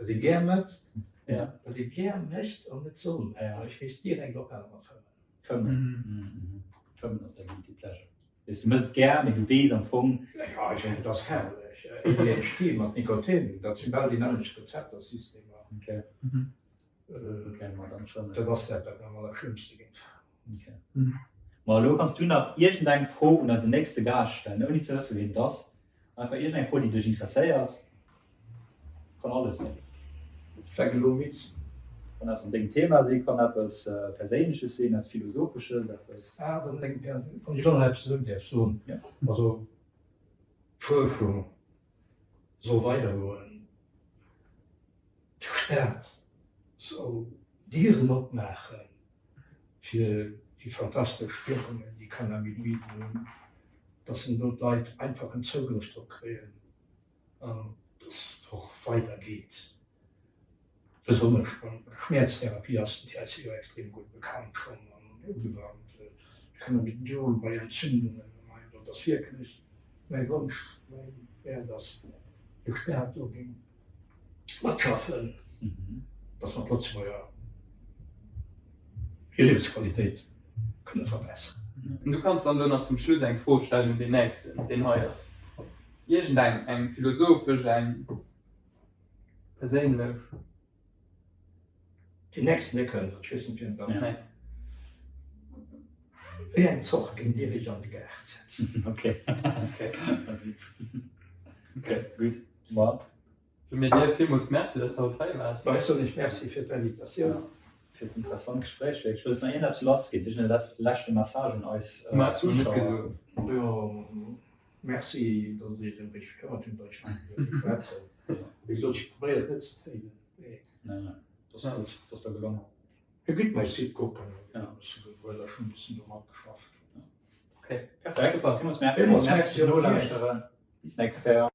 Wat ee gär mëtt, Ja. wat ee gär mécht an net soll maachen. Ech weess direkt ophale mat fëmmen. Fëmmen. Fëmmen ass däi guilty pleasure. Weess, du mëss et gär, mee du weess am Fong. Jo, ech mengen, et ass herrlech. ADHD mat Nikotin, dat sinn bal déi nämmlecht Rezeptorsystemer. Okay. Okay, ma dann schonn. Dat ass dat, wat mir am allerschlëmmste géing falen. Okay. Ma elo kanns du nach iergendeng Fro un eisen nächste Gaascht stellen, ouni ze wësse wien et ass. Einfach iergendeng Fro, déi dech interesséiert. Kann alles sinn. Fänk elo Witz. Kann eppes an dengem Thema sinn, kann eppes Perséinleches sinn, eppes Philosophesches, eppes. Ah, wann eng Per, wann ech elo nach eppes esou däerf soen. Ja. Also, d'Fuerschung soll weidergoen. Staat soll Dieren opmaache fir déi fantastesch Wierkungen, déi Cannabinoiden hunn, dass en do d'Leit einfach en Zougrëff drop kréien an dass et och weidergeet. Besonnesch bei der Schmäerztherapie ass den THC jo extrem gutt bekannt schonn an ugewannt. Cannabidiol bei Entzündungen an esou. Et ass wierklech mäi Wonsch, wär, dass de Staat do géing matschaffen, dass mer d'Lëtzebuerger hir Liewensqualitéit kënne verbesseren. Du kanns dann elo nach zum Schluss eng Fro stellen un deen Nächsten, deen hei ass. Iergendeng, eng philosophesch, eng perséinlech. Deen Nächsten, dee kënnt, ech weess net, wien et ass. Wéi eng Zort géingt Dir Iech an de Gaart setzen? Okay. Okay, gutt. Ma. Soe mir dir villmools Merci, dass de haut hei waars. Ma ech soen Iech Merci fir d'Invitatioun. Fir d'interessant Gespréich wierklech. Wëlls nach iergendeppes lassginn? Iergend e leschte Message un eis Zuschauer? Jo, Merci, datt Dir Iech ëm mech gekëmmert hutt, datt ech hei duerft schwätzen. Wéi gesot, ech probéieren et net ze téinen, mee. Nee, nee, dat ass der gelongen. Dir gitt mäi Site kucken, e bësse gewuer, ech hunn e bëssen do matgeschafft. Okay, perfekt. Super. Villmools Merci. Villmools Merci fir d'Nolauschteren. Bis nächst Kéier.